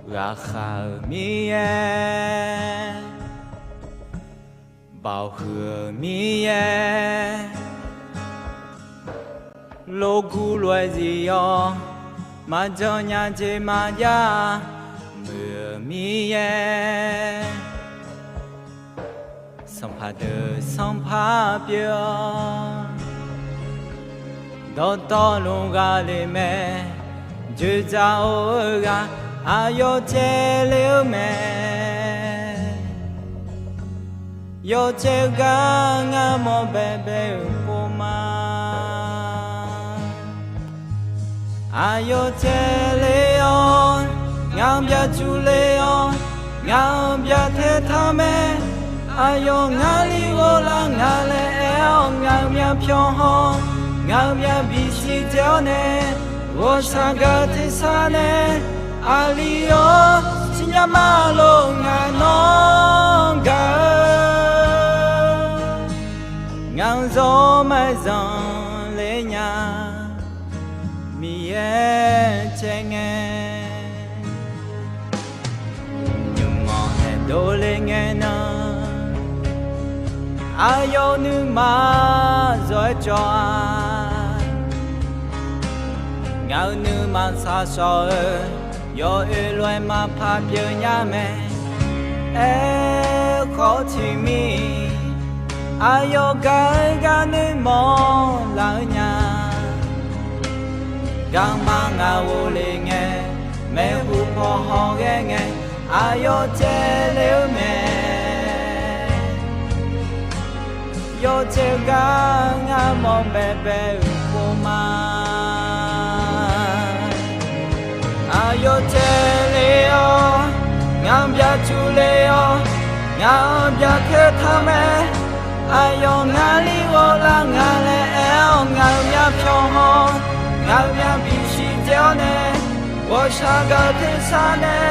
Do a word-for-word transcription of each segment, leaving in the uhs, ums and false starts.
Ghaqkhav-euq Miqyaer, baoq huiq-euq Miqyaer, lof guv lof-aer zif-awr, maqjan nya jeq maqjav muiq-euq Miqyaer, sanqpaq deuq sanqpaq pyeuf-awr, dawqtawvluf ghaq le mae. Dzoeqdzaq or-eu ghaq aqyawf caev le-eu mae. Yawcaev gar ngar mawr baebae-euq pov ma. Aqyawf caev le-awr, ngaq byaq cuf le-awr, ngaq byaq tae taq mae. Aqyawf ngar li ghov lar nga laer aer-awr, ngaq-euq myavpyawq haw, ngaq-euq myavbif siq dzae-awr nae, ghawqshaq gaq-eu tersar nae, aqli-awr siqnya ma lof ngaq nawr gaq-eu, ngaq-euq zawr maqzanq le nya. Miqyaer caev ngae, nymq-anr aerdov le ngae nan, aqyawf-euq nuima zawr-aer cawv-a. Ngaq-euq nuima shaqshawq-eu, yawoer lof-aer maqpar pyeuf nya mae. Aerkhawf tiqmir, aqyawf gaq-eu gar nuirmanr laf-eu nya. Garma ngaq ghov le ngae, maeqhu paw haw ghae ngae, aqyawf caev le-eu mae. Yawcaev gar ngar mawr baebae-euq pov ma. Aqyawf caev le-awr, ngaq byaq cuf le-awr, ngaq byaq tae taq mae. Aqyawf ngar li ghov lar nga laer aer-awr, ngaq-euq myavpyawq haw, ngaq-euq myavbif siq dzae-awr nae, ghawqshaq gaq-eu tersar nae,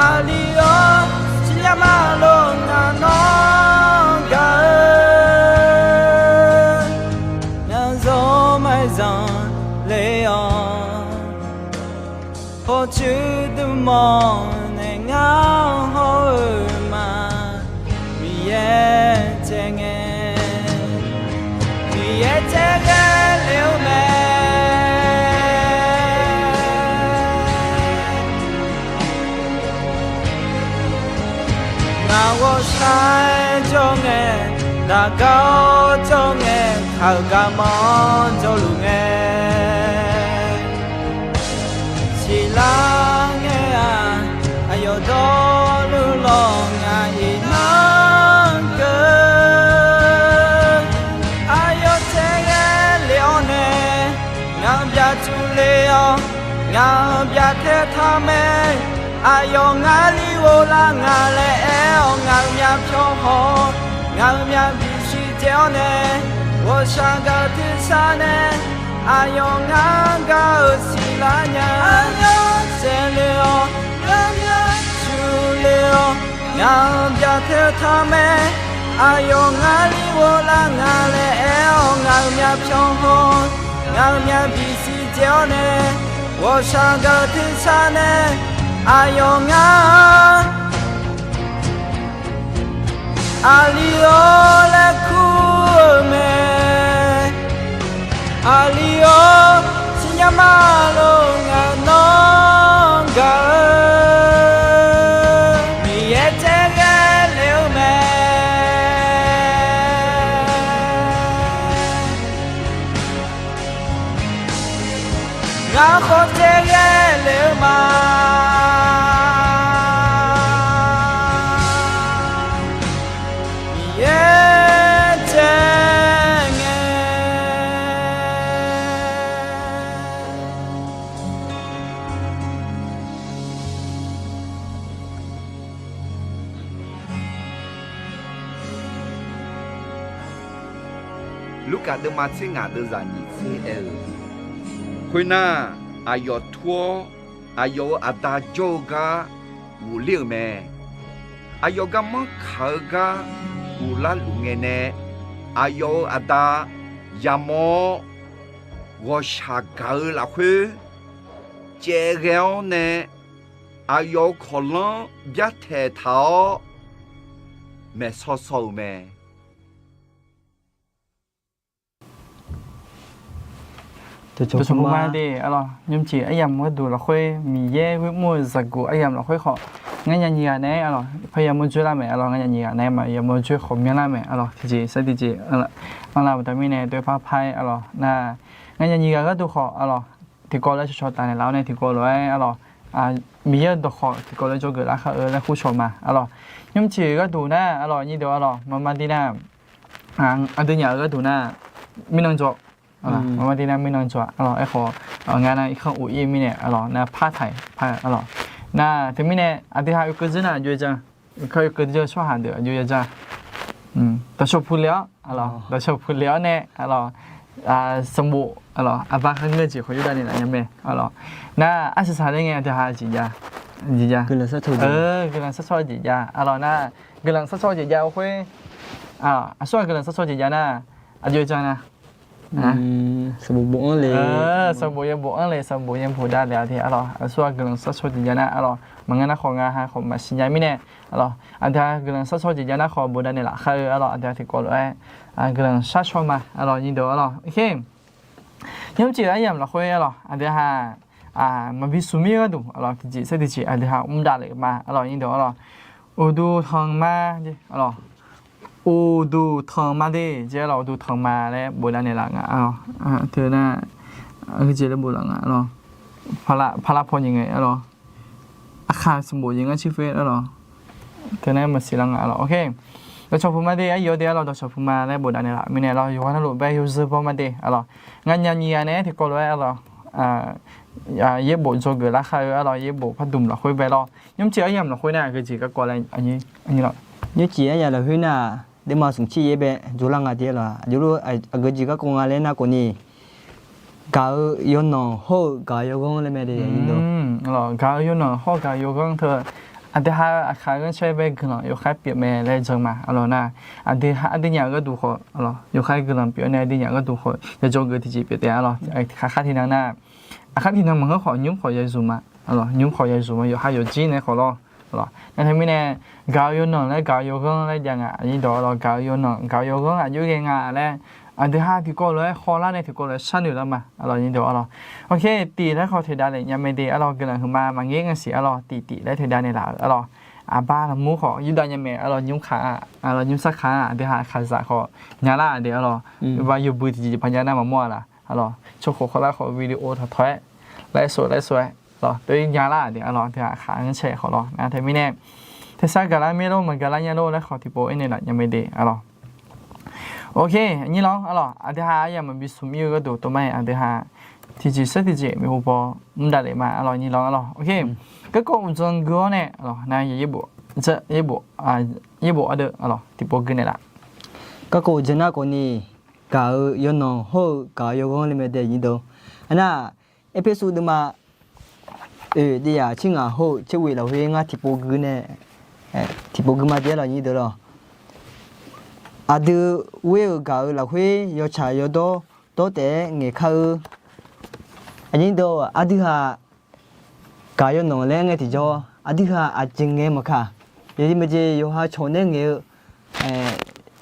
aqli-awr siqnya ma lof ngaq nawr gaq-eu, ngaq-euq zawr maqzanq le-awr, pawqtsuif dmq-awr nae ngar hawr-eu ma. Miqyaer caev ngae, Miqyaer caev ghae le-eu mae. Ngaq ghawqshaq-aer jawr ngae, daqgar-awr jawr ngae, kaq-euq garmanr jawrluf ngae, siqlar ngae-aq, aqyawf dawrluf lawq ngaq iqnan keuv. Aqyawf caev ghae le-awr nae, ngaq byaq cuf le-awr, ngaq byaq tae taq mae. Aqyawf ngar li ghov lar nga laer aer-awr, ngaq-euq myavpyawq haw, ngaq-euq myavbif siq dzae-awr nae, ghawqshaq gaq-eu tersar nae, aqyawf ngar gaq-eu siqlar nya. Aqyawf caev le-awr, ngaq byaq cuf le-awr, ngaq byaq tae taq mae. Aqyawf ngar li ghov lar nga laer aer-awr, ngaq-euq myavpyawq haw, ngaq-euq myavbif siq dzae-awr nae, ghawqshaq gaq-eu tersar nae, aqyawf ngar aqli-awr laer kur-eu mae. Aqli-awr siqnya ma lof ngaq nawr gaq-eu, Miqyaer caev ghae le-eu mae. Ngar khawf caev ghae le-eu ma. Miqyaer caev ngae. Lurkaf deuvma tser ngaq deuvzaq nyiq tser aer-eu, khoernar, aqyawf tur-awr, aqyawf-euq aqda jawr-eu gar ghofler-euq mae. Aqyawf garmanr kaq-eu gar ghoflar luf ngae nae, aqyawf-euq aqda yamawr-awr, ghawqshaq gaq-eu lafkhoer caev ghae-awr nae, aqyawf-euq kawqlanr byartaeq taq-awr maeqsaw saw-euq mae. Dawqcawq puq ma de, arlawq, nymrcif aryamq gharduq lafkhoer Miqyaer ghoer mr-eu zaqguq aryamq lafkhoer khawf, ngar nya nyiq ghaq nae-aer arlawq, par yamawr dzoer lar mae arlawq, ngar nya nyiq ghaq nae-aer ma yamawr dzoer khawf myanlar mae arlawq, tiqjeq sar tiqjeq anrlar baqda mirnae doer par par-aer arlawq, nar, ngar nya nyiq ghaq gharduq khawf arlawq, tiqkawv lof-aer cawcaw taf naeqlaf-awr nae tiqkawv lof-aer arlawq, Miqyaer-euq dawqkhawq tiqkawv lof-aer dzawgeuf lar khar-eu laer kur cawq ma arlawq. Nymrcif gharduq nar arlawq, nyir deuq arlawq, maqma dir nar, aqdui nyaf-euq gharduq nar, mirnan dzaw, maqma dir nar mirnan dzaw arlawq, aerkhawf, ngar nar irkanr of ir-eu mirnae arlawq, nar par taq-iq par arlawq. Nar teumirnae aqdui ha oekeuv dzeur nar aqjox-aer jan, oekeuv oekeuv dzeur-eu tsawrhaq deuq aqjox-aer jan, dawqcawq puq le-awr arlawq, dawqcawq puq le-awr nae arlawq, sanqbof arlawq, aqba kharngeur jeq khawf yurdav naeqlaf nya mae arlawq. Nar arsiq saq laer ngae aqdui ha jeq jav, jeq jav, guiqlanq sharcaw jeq jav arlawq. Nar guiqlanq sharcaw jeq jav-eu khoer, aqsur-aq guiqlanq sharcaw jeq jav nar, aqjox-aer jan nar, sanqbof yabof-anr le, sanqbof yabof-anr le, sanqbof yabof dav le-a de arlawq. Aqsur-aq guiqlanq sharcaw jeq jav nar arlawq, maqngeur nar khawf ngar ha khawf maqsiq nya mirnae arlawq, aqdui ha guiqlanq sharcaw jeq jav nar khawf bofdav naeqlaf khar-eu arlawq, aqdui ha tiqkawv lof-aer guiqlanq sharcaw ma arlawq, nyir deuq arlawq. Nymrcif aryamq lafkhoer arlawq, aqdui ha maqbi smq mir-eu gharduq arlawq, tiqjeq sar tiqjeq aqdui ha mr davlef ma arlawq, nyir deuq arlawq. Uqduq tanq ma, arlawq, uqduq tanq ma de jeq arlawq, uqduq tanq ma laer bofdav naeqlaf nga arlawq. Teu nar, aqgeujeq laer boflaf nga arlawq, paqlav paw nyiq ngae arlawq, aqkaq sanqbof jeq ngar cirfer arlawq, teu nar maqsiq lar nga arlawq. Dawqcawq puq ma de, aqyawf de arlawq, dawqcawq puq ma laer bofdav naeqlaf mirnae arlawq, yawqghaq navluf bae yawzeu baw ma de arlawq, ngar nya nyiq ghaq nae-aer tiqkawv lof-aer arlawq, yaerbof dzawgeuf lar khar-eu arlawq, yaerbof pardmq lafkhoer bae lawr. Nymrcif aryamq lafkhoer nar aqgeujeq garkawv laer, nymrcif aryamq lafkhoer nar, deqma smq tser yaer bae dzawlar nga de arlawq, aqjox lof aqgeujeq garkawv nga laer nar khawfni, gaq-eu yawnanq hawr-eu gaq-eu yawghanr laer mae de. Gaq-eu yawnanq hawr-eu gaq-eu yawghanr teu, aqdui ha-eu aqkaq ghanrcae bae guiqlanq yawkhaer pyeuf mae laer jan ma arlawq nar, aqdui aqdui nyaf-eu gharduq khawf arlawq, yawkhaer guiqlanq pyeuf nae aqdui nyaf-eu gharduq khawf yajawr geu tiqjeq pyeuf taef arlawq. Aqkaq tiqnan nar, aqkaq tiqnan maqngeur khawf nymr khawf yayzuq ma arlawq, nymr khawf yayzuq ma, yawqha yawqjir nae khawf lawr. Nar teumirnae, gaq-eu yawnanq laer gaq-eu yawghanr laer jav nga, aqnyir dawq arlawq, gaq-eu yawnanq gaq-eu yawghanr aqjox ghae nga laer, aqdui ha tiqkawv lof-aer hawlar nae tiqkawv lof-aer sharnoeq lar ma arlawq, nyir dawq arlawq. Oke, tif laer khawf toeqdav naeq nya mae de arlawq, guiqlanq huiqma maqngeur nga siq arlawq, tif tif laer toeqdav naeqlaf-euq arlawq. Aqba lafmur khawf yurdav nya mae arlawq, nymr kaq-a arlawq, nymr sarkaq-a, aqdui ha aqkaqzaq khawf nyalar de arlawq. Ba yawbui tiqjeq paq nya nar maqmawr-a laf arlawq, tsawrkhof khawlar khawf video taqtawq-aer, laer sov laer sov-aer arlawq, tov-ir nyalar de arlawq, aqdui ha aqkaq ghanrcae khawf lawr. Nar teumirnae, tersar gaqlar mir lor maqgaqlar nya lor laer khawf tiqpov aernaeq laf nya mae de arlawq. Oke, aqnyir lawr arlawq, aqdui ha aryamq maqbi smq mir-eu gharduq tov mar-aer aqdui ha tiqjeq sar tiqjeq maeqhu paw mr davlef ma arlawq, nyir lawr arlawq. Oke, garkawv uqdzan gui-awr nae arlawq, nar yaerbof, yaerbof ardeuv arlawq tiqpov gui naeqlaf. Garkawv uqdzan nar khawfni, gaq-eu yawnanq hawr-eu gaq-eu yawghanr laer mae de, nyir dawq. Aqnar, Erpersu deuvma oeq devyaq tser ngaq hawr-eu tser ghoeq lafkhoer ngar tiqpov gui nae, tiqpov gui ma de arlawq, nyir deuq lawq. Aqdui ghoer-euq gaq-eu lafkhoer yawtsaq yawdawr dawr taef-aer ngaeq kar-eu. Aqnyir dawq, aqdui ha gaq yawnanq laer ngae tiqjawr, aqdui ha aqjeq ngae maqkaq, yawqjeq maeqjeq yawqha cawq nae ngaeq-eu,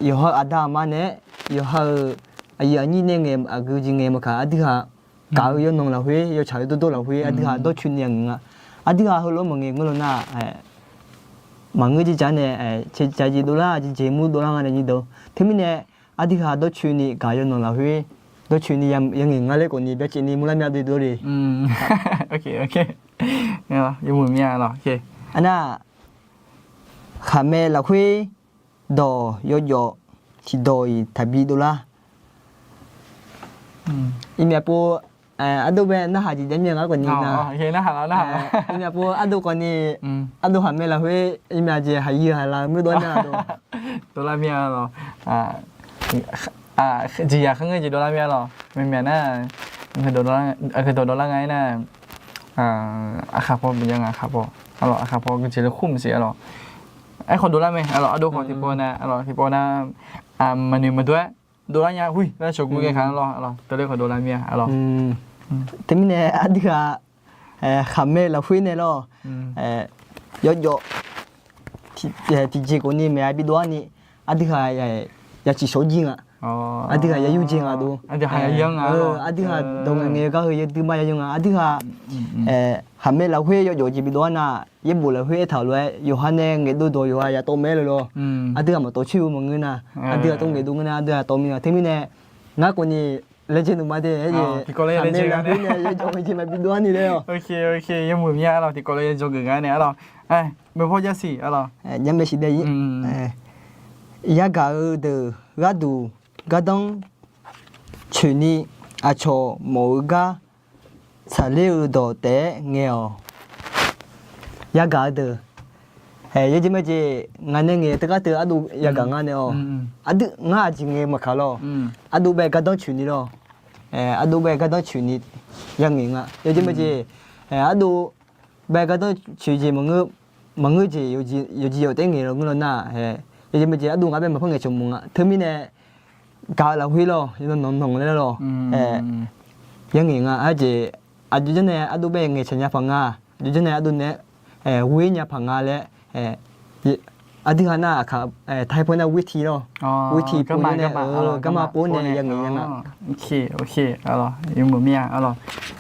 yawqha-euq aqda aqma naeq-aer, yawqha-euq aqyuif aqnyir nae ngaeq aqgeu jeq ngae maqkaq, aqdui ha gaq-eu yawnanq lafkhoer yawtsaq yawdawr dawr lafkhoer aqdui ha dawrcoeni-a ngaeq nga. Aqdui ha heulof-aer maqngaeq ngeur law nar, maqngeur jeq ja nae, caev ja jeq dovlar, jeq jeq mur dovlar nga nae nyir dawq. Teumirnae, aqdui ha dawrcoeni gaq yawnanq lafkhoer dawrcoeni yangaeq nga laer khawfni byacaevni murlar mya dovle. Aqnar, khaqmae lafkhoer dawq yawjawf tiqdawq-iq taqbi dovlar. Iqmyaq pov, ardov bae narhaq jeq jav mya nga khawfni nar. Iqmyaq pov ardov khawfni, ardov khaqmae lafkhoer iqmyaq jeq haqyuiq haqlaf-eu mur dovlar mya lawq. Dovlar mya lawq. Jeqzaq kharngeur jeq dovlar mya lawq. Maqmyaq nar, aqkaq dawq dovlar nga-aer nar, aqkaq paw bif ja nga, aqkaq paw. Arlawq, aqkaq paw gui jeq laer kur maqsiq arlawq. Aerkhawf dovlar mae arlawq, ardov khawf tiqpov nar arlawq, tiqpov nar, maqnoeq maqdov-aer dovlar nya hui laer cawq gur ghae kaq-anr lawr arlawq, teuler khawf dovlar mir-a arlawq. Teumirnae aqdui-aq, khaqmae lafkhoer nae lawr, yawjawf tiqjeq khawfni maeq-a bidov-ar ni, aqdui ghaq ya ciqshawq jir nga. Aqdui ghaq ya yur jeq nga dov. Aqdui ghaq dawq ngaeq ngaeq-eu gar heu yawdui ma ya yur nga. Aqdui ghaq khaqmae lafkhoer yawjawf jeq bidov-ar nar, yaerbof lafkhoer aertaq-euq lof-aer yawqha nae ngaeqdov dawq yawqha ya tawv mae-aer lawr. Aqdui ghaq maqtawv coer-eu maqngeur nar, aqdui ghaq tawv ngaeqdov ngeur nar aqdui ghaq tawv mir nga. Teumirnae ngar khawfni laejae nuima de aer-eu, khaqmae lafkhoer nae yawjawf jeq maqbidov-ar ni laer lawr. Yawmuiq mir-a lawr, tiqkawv laer ya dzawgeuf nga nae lawr. Meuq paw jav siq lawr. Jarmae siq dae-ir. Yagaq-eu deuq gharduq gardanr coeqni aqcawq mawf-eu gar tsaqler-eu dawq taef-aer ngae-awq. Yagaq-eu deuq, yawjeq majeq ngaq nae ngaeq teugar teu ardov yagaq nga nae-awq. Aqdui ngar aqjeq ngae maqkaq lawr. Ardov bae gardanr coeqni lawr. Ardov bae gardanr coeqni yangaeq nga. Yawjeq majeq, ardov bae gardanr coeq jeq maqngeur jeq, yawqjeq yawq taef-aer ngaeq lawr ngeur lawr nar, yawjeq majeq ardov ngar bae maqpar ngaeq cawq mawf nga. Teumirnae gaq-eu lafkhoer lawr, yawnan nanq nanq laer lawr, yangaeq nga. Aqjeq aqjox janr nae ardov bae ngaeq tsaq nya paq nga, aqjox janr nae ardov nae ghoer nya paq nga laer, aqdui ghaq nar aqkaq tae paw nar ghoer ti lawr, ghoer ti pov nae, garma pov nae yangaeq nya nga. Yawmuiq mir-a lawr.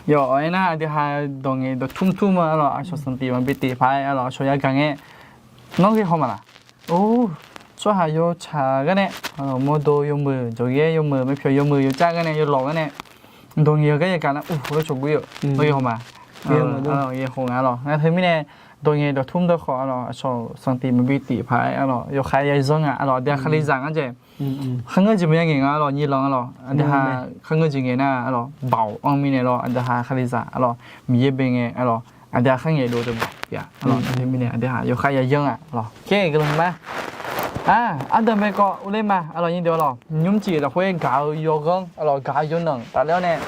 Yawf, aernar aqdui ghaq dawq ngaeq dawqtmr tmr-eu lawr, aqcawq sanqtif maqbi tif paq-aer lawr, aqcawq yagaq ngae nawr ghae haw ma laq? Or, tsawrhaq yawtsaq gar nae, mawrdo yawmuiq, jawqghaer yawmuiq, maerpyawq yawmuiq, yawcav gar nae, yawlawq gar nae, dawq ngaeq-eu gar yagaq nar, ur, lawr cawq ghoer-eu, nawr ghae haw ma? Ghae haw nga lawr. Ngar teumirnae dawq ngaeq dawqtmr dawrkhawf lawr, aqcawq sanqtif maqbi tif paq-aer lawr, yawkhav ya zanr nga lawr, aqdui ghaq kalizaq ngar jae. Kharngeur jeq maqya ngaeq nga lawr, nyir lanr lawr, aqdui ghaq kharngeur jeq ngaeq nar lawr, baoq anr mirnae lawr, aqdui ghaq kalizaq lawr, Miqyaer bae ngae lawr, aqdui ghaq kharngaeq dov deuq baoq pyeuf-a lawr. Mirnae aqdui ghaq yawkhav ya zanr nga lawr. Khaer guiqlanq ma. Ardanq bae kawv urler ma lawr, nyir deuq lawr, nymrcif lafkhoer gaq-eu yawghanr lawr, gaq-eu yawnanq tafler-awr nae,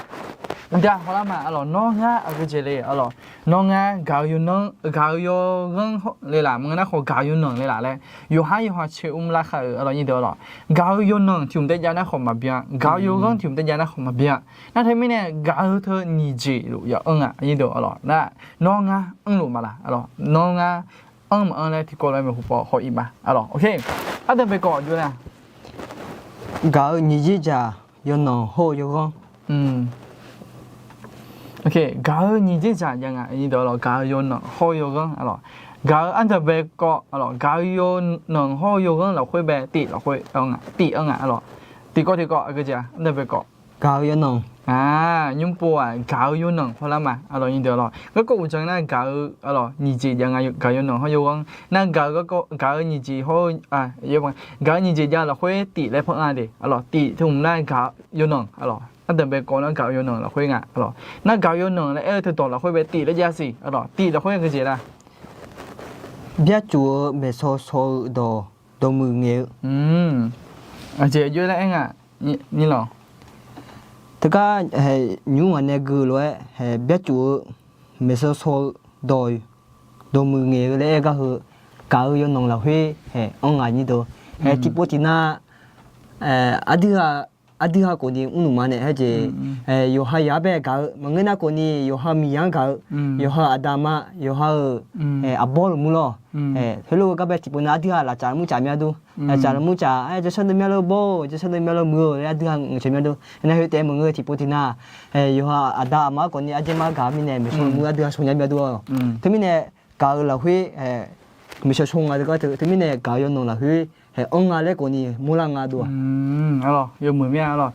aqdui ghaq hawlar ma lawr, nawr ngar aqgeujeq le lawr, nawr ngar gaq-eu yawnanq, gaq-eu yawghanr le laf, maqngeur nar khawf gaq-eu yawnanq le laf laer, yawqhar yawqha caeq mr lar khar-euq lawr, nyir deuq lawr. Gaq-eu yawnanq tiq hmq taef jav nar khawf maqbyan, gaq-eu yawghanr tiq hmq taef jav nar khawf maqbyan. Nar teumirnae gaq-eu teu nyiq jeq luf ya anr nga, nyir deuq lawr. Nar nawr ngar anrluf ma laf lawr, nawr ngar anr maqanr laer tiqkawv lof-aer maeqhu paw haw-ir ma lawr. Ardanq bae kawv aqjox nar, gaq-eu nyiq jeq dzaq yawnanq hawr-eu yawghanr. Gaq-eu nyiq jeq dzaq jav nga, nyir deuq lawr, gaq-eu yawnanq hawr-eu yawghanr lawr. Gaq-eu ardanq bae kawv lawr, gaq-eu yawnanq hawr-eu yawghanr lafkhoer bae tif lafkhoer, tif anr nga lawr. Tiqkawv tiqkawv aqgeujeq ardanq bae kawv, gaq-eu yawnanq. Nymr pov-aq gaq-eu yawnanq hawlar ma lawr, nyir deuq lawr. Garkawv uqdzan nar gaq-eu lawr, nyiq jeq jav nga, gaq-eu yawnanq hawr-eu yawghanr nar, gaq-eu nyiq jeq hawr-eu, gaq-eu nyiq jeq jav lafkhoer tif laer panr-a de lawr, tif teu hmq nar gaq-eu yawnanq lawr. Ardanq bae kawv nar gaq-eu yawnanq lafkhoer nga lawr. Nar gaq-eu yawnanq laer aer-eu teudawq lafkhoer bae tif laer jav siq lawr, tif lafkhoer geujeq lar. Byarcuf-eu maeqshaw shaw-eu dawq dawqmuiq ngaeq-eu. Aqjeq aqjox laer aer nga, nyir lawr. Teugar nymr ngaq nae gui lof-aer byarcuf-eu maeqshaw shaw-eu dawq dawqmuiq ngaeq-eu laer aer gar heu, gaq-eu yawnanq lafkhoer hae anr nga, nyir deuq. Hae tiqpov tiqnav aqdui ghaq, aqdui ghaq khawfni mrluf ma nae hae jeq, yawqha yaq-anr bae gaq-eu maqngeur nar khawfni yawqha miqyaer-anr gaq-eu, yawqha aqda aqma, yawqha-euq aqbawr lmur lawr. Heulof-eu gar bae tiqpov nar aqdui ghaq lafcaf lmur caf myav dur. Lafcaf lmur caf-aer jawrshar deuv myav lor bawr-eu, jawrshar deuv myav lor muiq-eu laer aqdui ghaq ngeuqcaq myav dur. Aernar heu taef-aer maqngeur tiqpov tiqnav, yawqha aqda aqma-anr khawfni arjaer mar gaq-eu mirnae maeqshaw lmur aqdui ghaq shaw nya myav dur-awq. Teumirnae gaq-eu lafkhoer maeqshaw shaw nga deuq gar teu, teumirnae gaq-eu yawnanq lafkhoer hae anr nga laer khawfni mawrlar nga dov-aq. Yawmuiq mir-a lawr.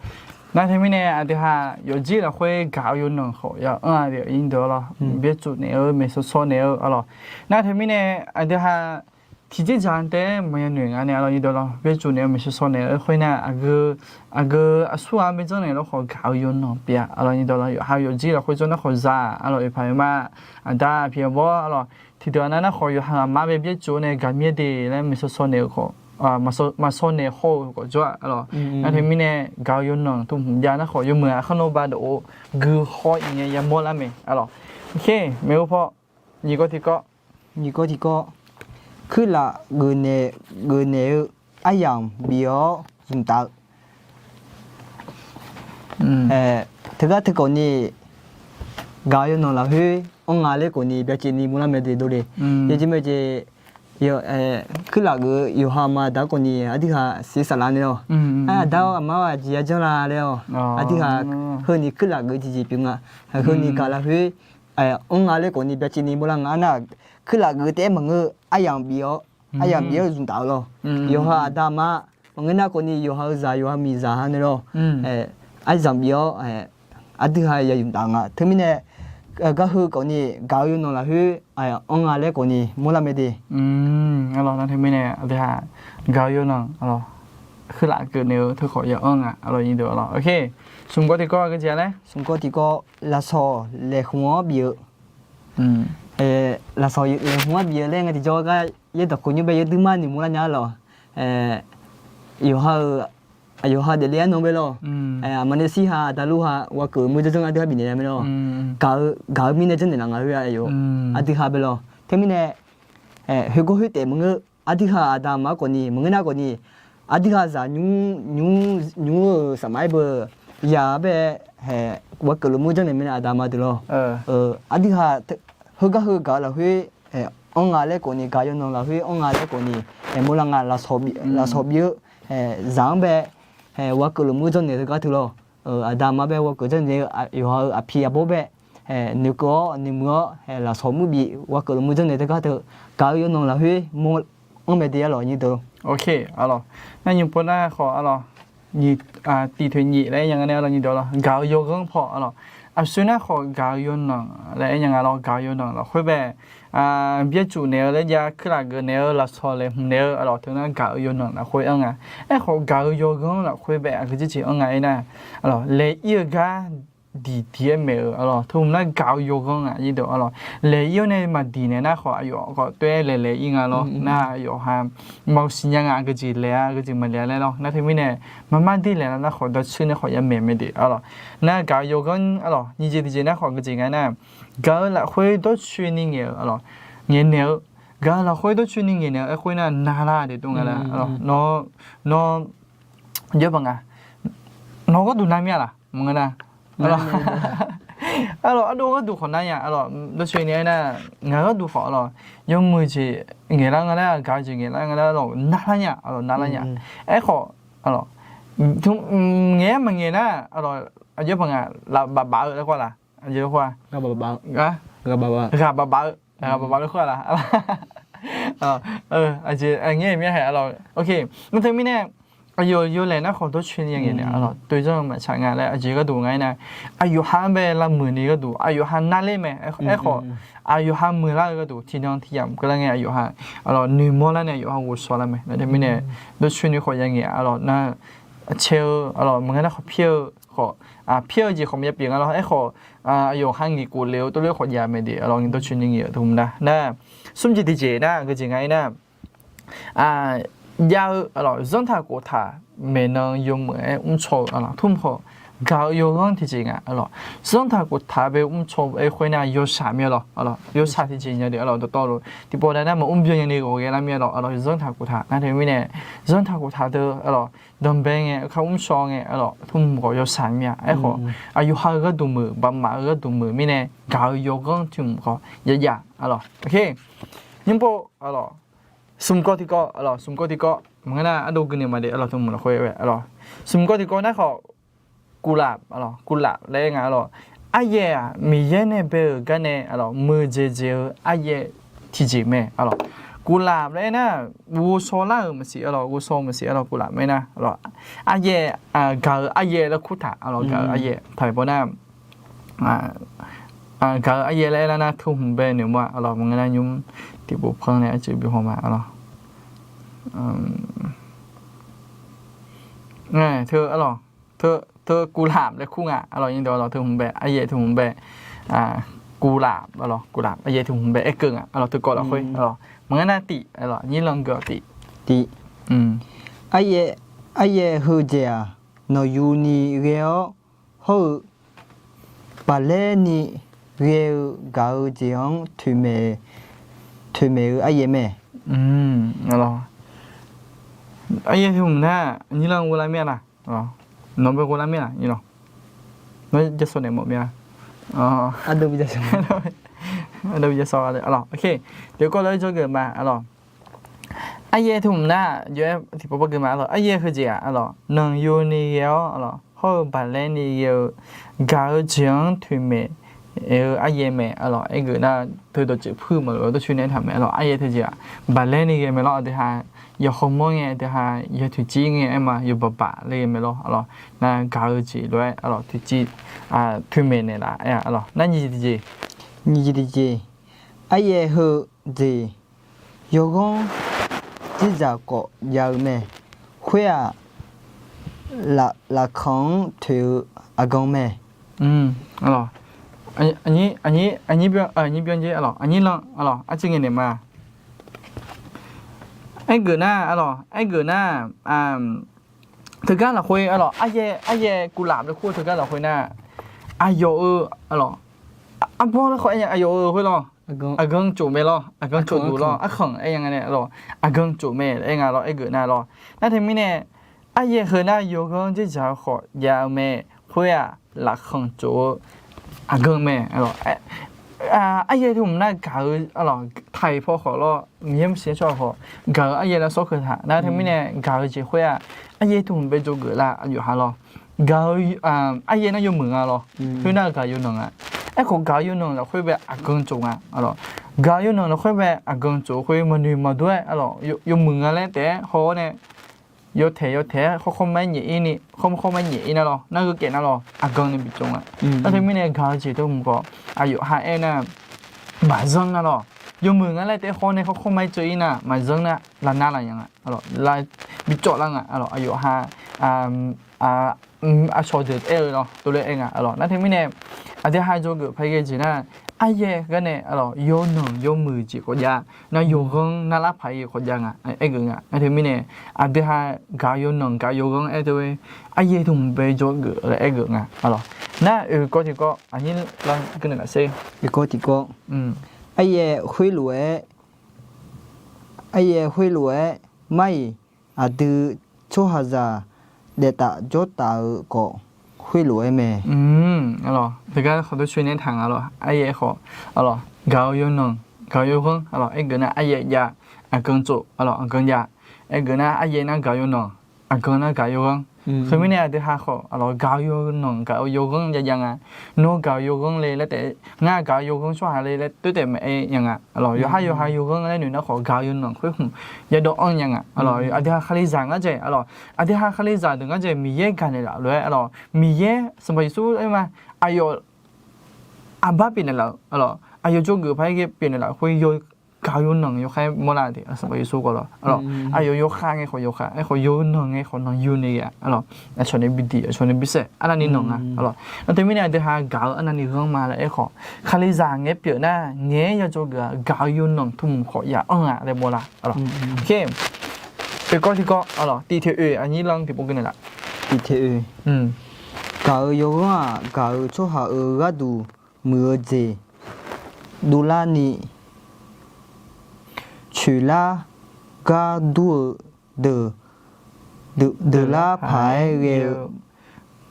Nar teumirnae aqdui ghaq yawqjir lafkhoer gaq-eu yawnanq khawf ya anr-a de, nyir deuq lawr. Byarcuf naeq-eu, maeqshaw shaw naeq-eu lawr. Nar teumirnae aqdui ghaq tiqjeq dzaq taef-aer maqya noeq nga nae lawr, nyir deuq lawr. Byarcuf naeq-eu, maeqshaw shaw naeq-eu khoer nar aqgeu, aqgeu aqsurghaq-anr bae janrnaeq lawr khawf gaq-eu yawnanq pyeuf-a lawr, nyir deuq lawr. Yawqha yawqjir lafkhoer jawr nar khawf za-a lawr, oeqpaq oeqma, aqda aqpiq aqbawr lawr. Tiqdeuq aqnav nar khawf yawqha aqma bae byarcuf nae gaq mir-aer de laer maeqshaw shaw naeq-eu khawf, maqshaw naeq haw-eu khawf jawr-a lawr. Nar teumirnae gaq-eu yawnanq teu hmq jav nar khawf yawmuiq-aq khar nawr ba dawq-eu gui haw-ir ngae yamawr lar mae lawr. Oke, maeqhu paw nyiq kawv tiqkawv, nyiq kawv tiqkawv, kuirlaf geufnaeq, geufnaeq-eu aryamq bif-awr zmqtaf-eu. Teugar teukhawf ni gaq-eu yawnanq lafkhoer anr nga laer khawfni byacaevni mawrlar mae de dovle. Yawjeq mae jeq, kuirlaf geuf-eu yawqha ma aqda khawfni aqdui ha siq saflar nae lawr. Aqda-awr aqma-awr aqjeq yajanr la laer-awr, aqdui ha heuni kuirlaf geuf-eu tiqjeq pyeuf nga. Heuni gaq lafkhoer anr nga laer khawfni byacaevni mawrlar nga. Arnar, kuirlaf geuf taef-aer maqngeur, aryamq bif-awr, aryamq bif-awr zmqtaf-eu lawr. Yawqha aqda aqma maqngeur nar khawfni yawqha-eu zaq yawqha miqzaq ha nae lawr, aryamq bif-awr aqdui ha ya zmqtaf nga. Teumirnae, gar heu khawfni gaq-eu yawnanq lafkhoer anr nga laer khawfni mawrlar mae de. Arlawr, nar teumirnae aqdui ha gaq-eu yawnanq, arlawr, kuirlaf geuf naeq-eu teu khawf ya anr nga, arlawr, nyiq deuq, arlawr. Ok, smq gawr tiqkawv aqgeu jeq-a laer? Smq gawr tiqkawv, lafsawq laeqhmq-anr bif-eu. Lafsawq laeqhmq-anr bif-eu laer nga tiqjawr gar yaerdawq khof nymr bae yaerdui mar noeqmawr lar nya lawq. Yawqha-euq, yawqha daefle arnan bae lawr. Aqma nae shir ha aqda lur ha ghaq keuv-eu mur janrjanr aqdui ha bifnaeq nya mae lawr. Gaq-eu, gaq-eu mirnae janrnaeq laf nga khoer-a yawf. Aqdui ha bae lawr. Teumirnae, khoergawr khoertaef maqngeur, aqdui ha aqda aqma khawfni maqngeur nar khawfni, aqdui ha zaq nymr, nymr, nymr-euq safmar-aer beu yaq-a bae, ghaq keuv luf mur janrnaeq mae nae aqda aqma deuq lawr. Aqdui ha heugar heu gaq-eu lafkhoer anr nga laer khawfni, gaq-eu yawnanq lafkhoer anr nga laer khawfni, mawrlar nga. Lafsawq bif-eu zaq-anr bae ghaq keuv luf mur janrnaeq teugar teu lawr. Aqda aqma bae ghaq keuv janrnaeq-eu yawqha-euq aqpiq aqbawr bae noeqkeuv-awr noeqmuiq-awr lafsawq mur bif ghaq keuv luf mur janrnaeq teugar teu, gaq-eu yawnanq lafkhoer mawr anr mae de, arlawr, nyiq deuq. Ok, arlawr. Nar nyiq pov nar khawf, arlawr, nyiq, tiq toeq nyiq laer aer nya nga nae, arlawr, nyiq deuq, arlawr, gaq-eu yawghanr paw, arlawr. Aqsur nar khawf gaq-eu yawnanq laer aer nya nga lawr, gaq-eu yawnanq lafkhoer bae, byaerdzuif naeq-eu laer jav, kuirlaf geuf naeq-eu, lafsawq laeqhmq naeq-eu, arlawr, teunar gaq-eu yawnanq lafkhoer anr nga. Aerkhawf gaq-eu yawghanr lafkhoer bae aqgeu jeq jeq anr nga aernar, arlawr, laeq-ir-eu gar diqdiq-aer maeq-euq, arlawr, teumirnae gaq-eu yawghanr nga, arlawr. Laeq-ir-awr nae maqdiq naeq nar khawf aqyawf khawf toer-aer laeq laeq-ir nga lawr. Nar aqyawf ha maqsiq nya nga, aqgeu jeq laeq-a, aqgeu jeq maqlaeq-a laer lawr. Nar teumirnae maqmar dir laeq lar nar khawf dawrcoeni khawf ya maeq mae de, arlawr. Nar gaq-eu yawghanr, arlawr, nyiq jeq tiqjeq nar khawf aqgeu jeq nga aernar, gaq-eu lafkhoer dawrcoeni ngaeq-euq, arlawr, ngaeq naeq-eu, gaq-eu lafkhoer dawrcoeni ngaeq naeq-eu aerkhoer nar navlar de dov nga laer, arlawr, nawr, nawr, jawr baq nga, nawq gharduq nar mir-a laq maqngeur nar, arlawr, arlawr, ardov gharduq khawf nar nya, arlawr, dawrcoeni aernar, ngaq gharduq khawf, arlawr, yawmuiq jeq ngaeqlar nga laer, gaq-eu jeq ngaeqlar nga laer, arlawr, navlar nya, arlawr, navlar nya. Aerkhawf, arlawr, ngaeq-aer maqngaeq nar, arlawr, aqjeq baq nga, laf baf baf-eu laer khoer-a laq, aqjeq khoer-a, ghaq baf baf-eu, ghaq baf baf-eu laer khoer-a laq, aqjeq ngaeq mir-a hae, arlawr. Ok, nar teumirnae aqyawf yawlaeq nar khawf dawrcoeni ya ngaeq naeq, arlawr, toeqzanr-eu maqtsaq nga laer aqjeq gharduq nga aernar, aqyawf ha-anr bae lavmuiq ni gharduq aqyawf ha narler mae. Aerkhawf, aqyawf ha muiqlar-eu gharduq tiqnan tiqyamq keuvlar ngae aqyawf ha, arlawr, noeqmawr lar nae aqyawf ha ghovshaw lar mae. Nar teumirnae dawrcoeni khawf ya ngaeq, arlawr, nar cae-eu, arlawr, maqngeur nar khawf pyaer-eu khawf, pyaer-eu jeq khawf maqya pyeuf nga lawr. Aerkhawf, aqyawf ha ngaeq khof le-eu tov ler khawf jav mae de, arlawr, ngi dawrcoeni ngaeq-eu teu mr nar. Nar smr jeq tiqjeq nar aqgeu jeq nga aernar, jav-eu, arlawr, zanrtaq khoftaq maeqnan yawmuiq-aer mrcaw-eu, arlawr, tmr khawf gaq-eu yawghanr tiqjeq nga, arlawr. Zanrtaq khoftaq bae mrcaw-eu aerkhoer nar yawshaq mir-a lawr, arlawr, yawshaq tiqjeq nya de, arlawr, dawqtawvluf tiqpov nav nar maqmr byan nya ni ghawqghae lar mir-a lawr, arlawr, zanrtaq khoftaq nar teumirnae, zanrtaq khoftaq deuq, arlawr, danqbae ngae kar mrcaw ngae, arlawr, tmr khawf yawshaq mir-a. Aerkhawf, aqyawf ha-eu gharduq muiq, baqmaf-eu gharduq muiq mirnae gaq-eu yawghanr tiq hmq khawf ya jav, arlawr. Ok, nymr pov, arlawr, smq kawv tiqkawv, arlawr, smq kawv tiqkawv maqngeur nar ardov gui naeq ma de, arlawr, teu mq lafkhoer, arlawr, smq kawv tiqkawv nar khawf กุหลาบ, arlawr, กุหลาบ laer aer nga, arlawr. Aryaer-aq Miqyaer nae bae-euq gar nae, arlawr, muiqjeq jeq-eu aryaer tiqjeq mae, arlawr. กุหลาบ laer aer nar ghovshaw lar-euq maqsiq, arlawr, ghovshaw maqsiq, arlawr, กุหลาบ aer nar, arlawr, aryaer, gaq-eu aryaer laer kurtaq, arlawr, gaq-eu aryaer taqpaeq baw nar, gaq-eu aryaer laer aer lar nar teu hmq bae noeqmawr-a, arlawr, maqngeur nar nymr tiqpov panr nae arcuiv bihawr ma, arlawr. Teu, arlawr, teu, teu กุหลาบ laer kur nga, arlawr, nyiq dawq, arlawr, teu hmq bae, aryaer teu hmq bae, กุหลาบ, arlawr, กุหลาบ aryaer teu hmq bae aerkeuv nga, arlawr, teu kawv lafkhoer, arlawr, maqngeur nar tif, arlawr, nyir lan geu-awq tif, tif. Aryaer, aryaer heujeq-aq, nawqyuni ghae-awr hawr-eu baqlaer ni ghae-eu gaq-eu jeq-anr toeqmaeq-eu aryaer mae. Aryaer teu hmq nar nyir lan ghov lar mir-a laq? Nawq bae ghov lar mir-a laq, nyir lan? Nawr jashawr naeq mawf mir-a. Ardov bi ja sawr, ardov bi ja sawr, aqlawq. Tiqkawv lof-aer jawrgeuf ma, aqlawq. Aryaer teu hmq nar, yawf-aer tiqpov pawgeuf ma, aqlawq. Aryaer heujeq-aq, aqlawq, nanqyo ni ghae-awr, aqlawq, hawr-eu baqlaer ni ghae-eu gaq-eu jeq-anr toeqmaeq-eu aryaer mae, aqlawq. Aergeuf nar, teu dawqtsuif puir maqlof-eu dawrcoeni aertaq mae, aqlawq. Aryaer teujeq-aq, baqlaer ni ghae mae lawr, aqdui ha yawkhaw mawr ngae, aqdui ha yawtoeqciv ngae aer ma, yawbaq baq laer ghae mae lawr, aqlawq. Nar gaq-eu jeq lof-aer, aqlawq, toeqciv, toeqmaeq naeqlaf-aer, aqlawq. Nar nyiq jeq, nyiq jeq, aryaer heu jeq yawghanr dzerdzaq khawf jav-eu mae. Khoer-aq, laqkhaq-anr toeq-eu aqgan mae. Aqnyir, aqnyir, aqnyir byan, aqnyir byan jer, aqlawq, aqnyir lan, aqlawq, arcuiv ngae naeq ma. Aergeuf nar, aqlawq, aergeuf nar, teugar lafkhoer, aqlawq, aryaer, aryaer kuvlaf laer kur-eu teugar lafkhoer nar, aqyawf-eu, aqlawq, arbawr laer khawf aer nya, aqyawf-eu khoer lawr, aqgan tsof mae lawr, aqgan tsof duq lawr, arkhanq aer nya nga nae, aqlawq, aqgan tsof mae laer aer nga lawr, aergeuf nar lawr. Nar teumirnae, aryaer heu nar yawghanr dzerdzaq-eu khawf jav-eu mae. Khoer-aq, lafkhanq tsof-eu aqgan mae, aqlawq. Aryaer teu hmq nar gaq-eu, aqlawq, taiq paw khawf lawr, Miqyaer maqsiq-aer tsawrhaq khawf gaq-eu aryaer lar sawr keuv taq. Nar teumirnae gaq-eu jeq khoer-aq, aryaer teu hmq bae dzawgeuf lar aqyawf ha lawr. Gaq-eu, aryaer nar yawmuiq nga lawr. Khoer nar gaq yawnanq nga. Aerkhawf gaq-eu yawnanq lafkhoer bae aqgan tsof nga, aqlawq. Gaq-eu yawnanq lafkhoer bae aqgan tsof khoer maqnoeq maqdur-aer, aqlawq, yawmuiq nga laer taef-aer haw-awr nae yawtaeq yawtaeq-aer khawr khawr ma-aer nyaef ir ni, khawr khawr ma-aer nyaef ir nar lawr, nar gheukaf nar lawr, aqgan ni bi tsov nga. Nar teumirnae gaq-eu jeq teu hmq khawf aqyawf ha aer nar, maqzanr nga lawr. Yawmuiq nga laer taef-aer haw-awr nae khawr khawr ma-aer tsov ir nar maqzanr nar lavnar lafnya nga, bi cawv lar nga, aqlawq. Aqyawf ha aqcawq deuq taef-aer-eu lawr, tov laer aer nga, aqlawq. Nar teumirnae aqdui ha dzawgeuf paq-aer ghae jeq nar, aryaer gar nae, aqlawq, yawnanq yawmuiq jeq khawf jav, nar yawghanr narlar paq-aer ghae khawf jav nga, aergeuf nga. Nar teumirnae aqdui ha gaq-eu yawnanq gaq-eu yawghanr aer teu-aer, aryaer teu hmq bae dzawgeuf laer aergeuf nga, aqlawq. Nar oeq kawv tiqkawv, aqnyir lan gui naeq laf sher. Oeq kawv tiqkawv, aryaer khoerlof-aer, aryaer khoerlof-aer mar-iq, aqdui tsawrhaqzaq daef taf jawr taf-eu khawf khoerlof-aer mae. Aqlawq, teugar khawf dawrcoeni aertaq nga lawr, aryaer khawf, aqlawq, gaq-eu yawnanq gaq-eu yawghanr, aqlawq, aergeuf nar aryaer jav, aqgan tsof, aqlawq, aqgan jav, aergeuf nar aryaer nar gaq-eu yawnanq, aqgan nar gaq-eu yawghanr. Teumirnae aqdui ha khawf, aqlawq, gaq-eu yawnanq gaq-eu yawghanr jav jav nga. Nawr gaq-eu yawghanr le laer taef, ngar gaq-eu yawghanr tsawrhaq le laer toer taef maqaer nya nga, aqlawq. Yawqhar yawqha yawghanr laer noeq nar khawf gaq-eu yawnanq khoer hmq yadawv anr nya nga, aqlawq. Aqdui ha Kalizaq ngar dzaeq, aqlawq, aqdui ha Kalizaq deuq ngar dzaeq Miqyaer gaqnaeq laf lof-aer, aqlawq, Miqyaer Sanqpaq Yeqsur aer ma, aqyawf aqbar pyeufnaeq laf-eu, aqlawq, aqyawf jawrgeuf paq-aer ghae pyeufnaeq laf khoer yaw gaq-eu yawnanq yawkhav-aer mawrlar-eu de, Sanqpaq Yeqsur khawf lawr, aqlawq, aqyawf yawkhav ngae khawf yawkhav, aerkhawf yawnanq ngae khawf nanqyu ni ghae-a, aqlawq, aqcawq nae bi diq aqcawq nae bi saef arnavni nanq nga, aqlawq. Nar teumirnae aqdui ha gaq-eu arnavni ghanr ma laer aerkhawf, Kalizaq ngaeq pyeuf nar ngaeq-aer ya dzawgeuf-a, gaq-eu yawnanq teu hmq khawf ya anr-a laer mawrlar, aqlawq. Oeq kawv tiqkawv, aqlawq, tiq teq oeq aqnyir lan tiqpov gui naeq laf. Tiq teq oeq, gaq-eu yawghanr-aq, gaq-eu tsawrhaq-euq gharduq muiq-eu jeq dovlarni, coeqlar gar dur-eu deuq, deuqlar paq-aer ghae-eu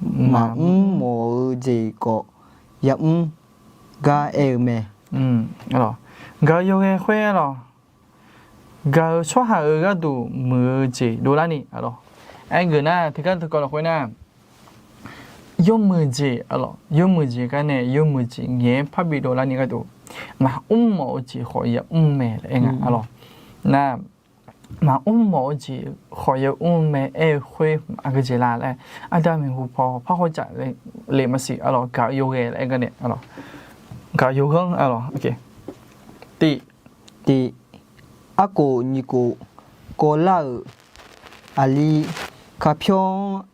maqmr mawf-eu jeq khawf yamr gar aer-eu mae. Gaq-eu yawghae khoer, aqlawq, gaq-eu tsawrhaq-euq gharduq muiq-eu jeq dovlarni, aqlawq, aergeuf nar teugar teukawv lafkhoer nar, yawmuiq jeq, aqlawq, yawmuiq jeq gar nae yawmuiq jeq ngaeq-aer parbi dovlarni gharduq maqmr mawf-eu jeq khawf yamr mae laer aer nga, aqlawq. Nar maqmr mawf-eu jeq khawf yamr mae aer-eu khoer aqgeu jeq la laer arda maeqhu paw parhaw jaf le maqsiq, aqlawq, gaq-eu yawghae laer aer gar nae, aqlawq, gaq-eu yawghanr, aqlawq, tiq, tiq, arkhof nyiq khof kawvlar-euq aqli, karpyawr-anr,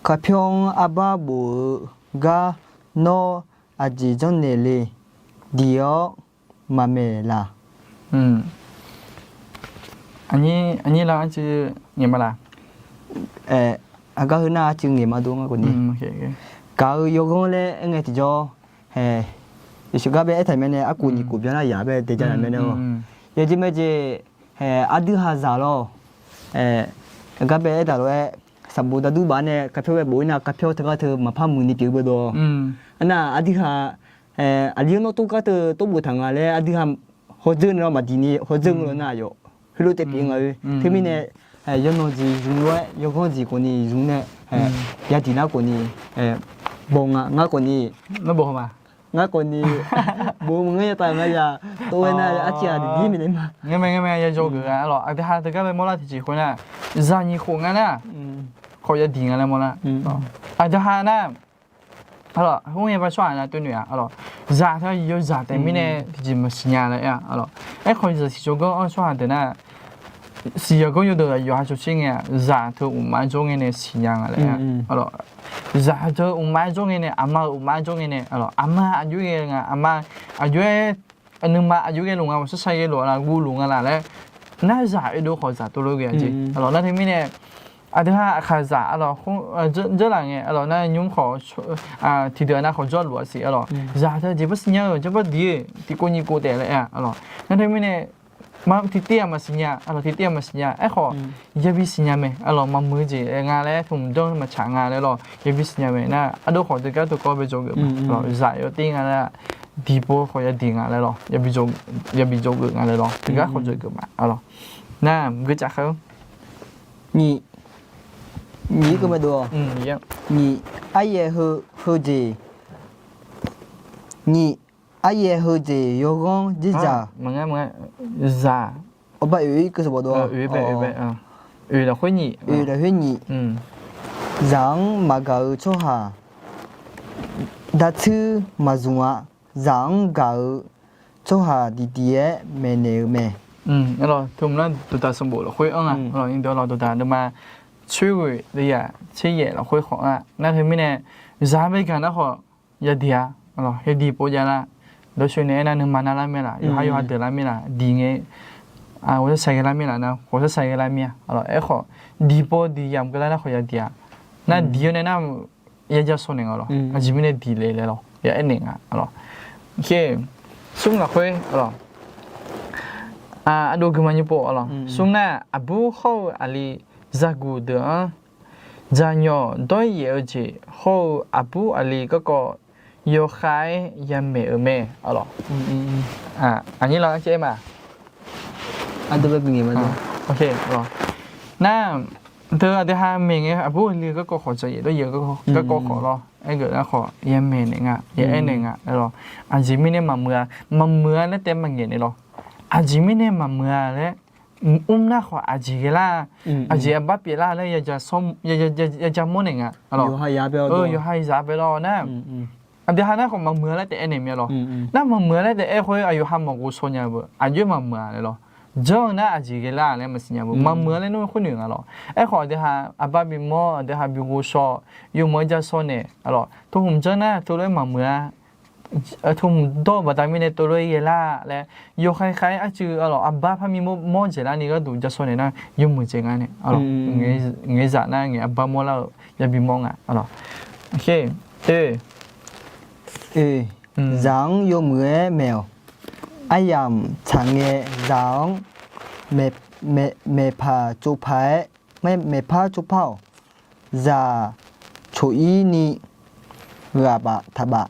karpyawr-anr arbar bof-eu gar nawr aqjeq janrnaeq le, diq-awr maqmaeq laq. Aqnyir lan arcuiv ngaeq ma laq? Aqgar heu nar arcuiv ngaeq ma dur ngar khawf ni. Gaq-eu yawghanr laer aer ngae tiqjawr, yawshuif gar bae aertaq mae nae arkhof nyiq khof byanlar yaq bae daejav-a mae nae-awq. Yawjeq mae jeq, aqdui hazaq lawr, gar bae aertaq lof-aer, saqbof dardur baf nae kaqpyawr bae bof-ir nar, kaqpyawr teugar teu maqpar muiqni pyeuf-eu beudo. Arnar aqdui haq, aqli-anr nawr tov gar teu tov boftaq nga laer aqdui haq hawdzeur nae lawr maqdiq ni hawdzeur-eu law nar aqyawf heulof taev pyeuf nga-eu. Teumirnae, yawnan jeq zmq lof-aer yawghanr jeq khawfni zmq nae, yadiq nar khawfni, bawq nga ngar khawfni, ngar khawfni, bof maqngeur ya taf nga ya, tov-aer nar arciv aqdui dir maeqnaeq ma. Ngar mae ngar mae ya jawr geuf ghae arlawq. Aqdui ha teugar bae mawrlar tiqjeq khoer nar, zaq nyiq khof nga nar, khawf yadiq nga laer mawrlar. Aqdui ha nar, arlawq, khoerngae ba tsawrhaq na toer noeq-a arlawq. Zaq teu yawzaq taef mirnae tiqjeq maqsiq nya laer aer-a arlawq. Aerkhawf zaq siq jawrganr-anr tsawrhaq deuq nar, siq yawqganr yawdeuq yawqha cawqcir ngae-aq, zaq teu uqmaf-aer jawr ngae nae siqnya nga laer aer-a arlawq. Zaq teu uqmaf-aer jawr ngae nae, aqma-euq uqmaf-aer jawr ngae nae arlawq, aqma aqjox ghae nga, aqma aqjox-aer, nuima aqjox ghae luf nga, ghawqshar shar ghae luf-a laf, guv luf nga laf laer, nar zaq oedov khawf zaq tov lof ghae-a jeq arlawq. Nar teumirnae, aqdui ha aqkaqzaq arlawq, jawrlaf ngae arlawq, nar nymr khawf, tiqdeuq nav khawf jawrluf-a siq arlawq. Zaq teu jeq barsiq nya-eu, jeq bardiq-eu tiqkov nyiq kov taef laer aer-a arlawq. Nar teumirnae, tiqtiv-aq maqsiq nya arlawq, tiqtiv-aq maqsiq nya. Aerkhawf, yabi siqnya mae arlawq, maqmuiq-eu jeq nga laer, tmqdanr maqtsaq nga laer lawq, yabi siqnya mae nar, ardov khawf teugar teu kawv bae jawrgeuf ma arlawq. Zaq yawtir nga laer, diqpov khawf yadiq nga laer lawq, yabi jawrgeuf nga laer lawq, teugar khawf jawrgeuf ma arlawq. Nar geucaf khaer-eu nyiq, nyiq-ir keuv mae dov-awq. Nyiq, aryaev heu, heujeq, nyiq, aryaev heujeq yawghanr dzerdzaq. Zaq, awba oeq-ir keuv sanqbof dov-awq. Oeq lafkhoer nyiq, oeq lafkhoer nyiq. Zaq-anr maqgaq-eu tsawrhaq, dartsuir maqzmq-a. Zaq-anr gaq-eu tsawrhaq diqdiq-aer maeqnaeq-eu mae. Teu mq nar dawqdaq sanqbof lafkhoer anr-a. Dawqdaq nuima tsoerghoeq leyaq tser yaef lafkhoer khawf-a. Nar teumirnae, zaq bae gaq nar khawf yadiq-a, yadiq pov jav lar. Dawqshoeq naeq aernar nuima narlar mir laf, yawqha yawqha deuq lar mir laf, diq ngae, ghawqshar shaq ghae lar mir laf nar, ghawqshar shaq ghae lar mir-a. Aerkhawf, diqpov diq yamq keuvlar nar khawf yadiq-a. Nar diq-awr nae nar, yaja shaw naeq nga lawq. Aqjeq mirnae diq le laer lawq, ya aernaeq nga lawq. Smr lafkhoer lawq, ardov guiqma nymr pov lawq. Smr nar, aqbur hawr-eu aqli zaqguq deuq-anr dzaqnyawq dawr yaef-eu jeq hawr-eu aqbur aqli garkawv yawkhav-aer yamaeq-euq mae. Aqnyir la aer ma. Nar, teu aqdui ha maeqngae aqbur aqli garkawv khawf dzaqyaef dawr yaef-eu garkawv khawf lawr. Aergeuf nar khawf yamaeq naeq nga, ya aernaeq nga lawq. Aqjeq mirnae maqmuiq-a, maqmuiq-a laer taef maqngaeq naeq lawq. Aqjeq mirnae maqmuiq-a laer, mr nar khawf aqjeq ghae lar, aqjeq aqbar pyeuflar laer yaja mawr naeq nga. Yawqha zaq bae lawr nar, aqdui ha nar khawf maqmuiq-a laer taef aernaeq mir-a lawq. Nar maqmuiq-a laer taef aer khoer aqyawf ha maqghov shaw nya-eu beu, aqjox maqmuiq-a laer lawq. Janr-eu nar aqjeq ghae lar laer maqsiq nya beu, maqmuiq-a laer nmr khoer noeq nga lawq. Aerkhawf aqdui ha aqbar bimawr, aqdui ha bighovshaw, yawmuiq-aer ja shaw naeq lawq. Teuhmq janr nar teulof-aer maqmuiq-a, teuhmq dawr-eu baqda mirnae teulof-aer ghae lar laer, yawkhav khav-aer arcuiv lawq, aqbar parmir mawr dzaeqlar ni gharduq ja shaw naeq nar yawmuiq dzaeq nga nae. Ngaeqzaq nar ngaeq aqbar mawrlar-eu yabi mawr nga. Zaq-anr yawmuiq-aer maeq-awq. Aryamq tsaq ngae zaq-anr maeqpaq tsovpaq-aer, maeqpar tsovpar-awq. Zaq coq-ir ni ghaq baf taq baf.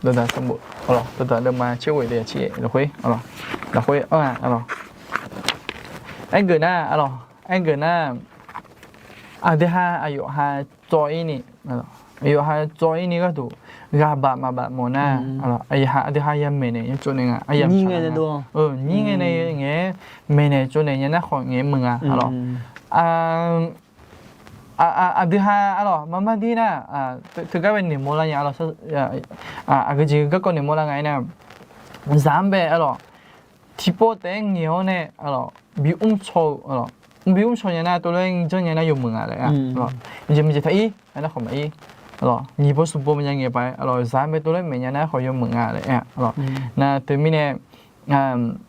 Dawqdaq sanqbof, dawqdaq deuvma tser ghoeq deuvma tser ghoeq lafkhoer, lafkhoer anr-a. Aergeuf nar, aergeuf nar, aqdui ha aqyawf ha tsov-ir ni, aqyawf ha tsov-ir ni gharduq ghaq baf maqbaf mawf nar, aqdui ha yamaeq naeq yar tsov naeq nga. Nyir ngae nae ngaeq-aer maeqnaeq tsov naeq nya nar khawf ngaeq-aer muiq nga lawq. Aqdui ha arlawq marmar dir nar, teugar bae noeqmawr lar nya arlawq. Aqgeujeq garkawv noeqmawr lar nga aernar, zaq-anr bae arlawq tiqpov taef-aer ngaeq-awr nae arlawq bi mrcaw-eu, bi mrcaw nya nar teulof-aer janr nya nar yawmuiq nga laer-a. Jeq maqjeq taq-ir nar khawf maqir, nyiq pov smq pov maqnya ngaeq paq-aer arlawq zaq-anr bae teulof-aer maeq nya nar khawf yawmuiq nga laer-a. Nar teumirnae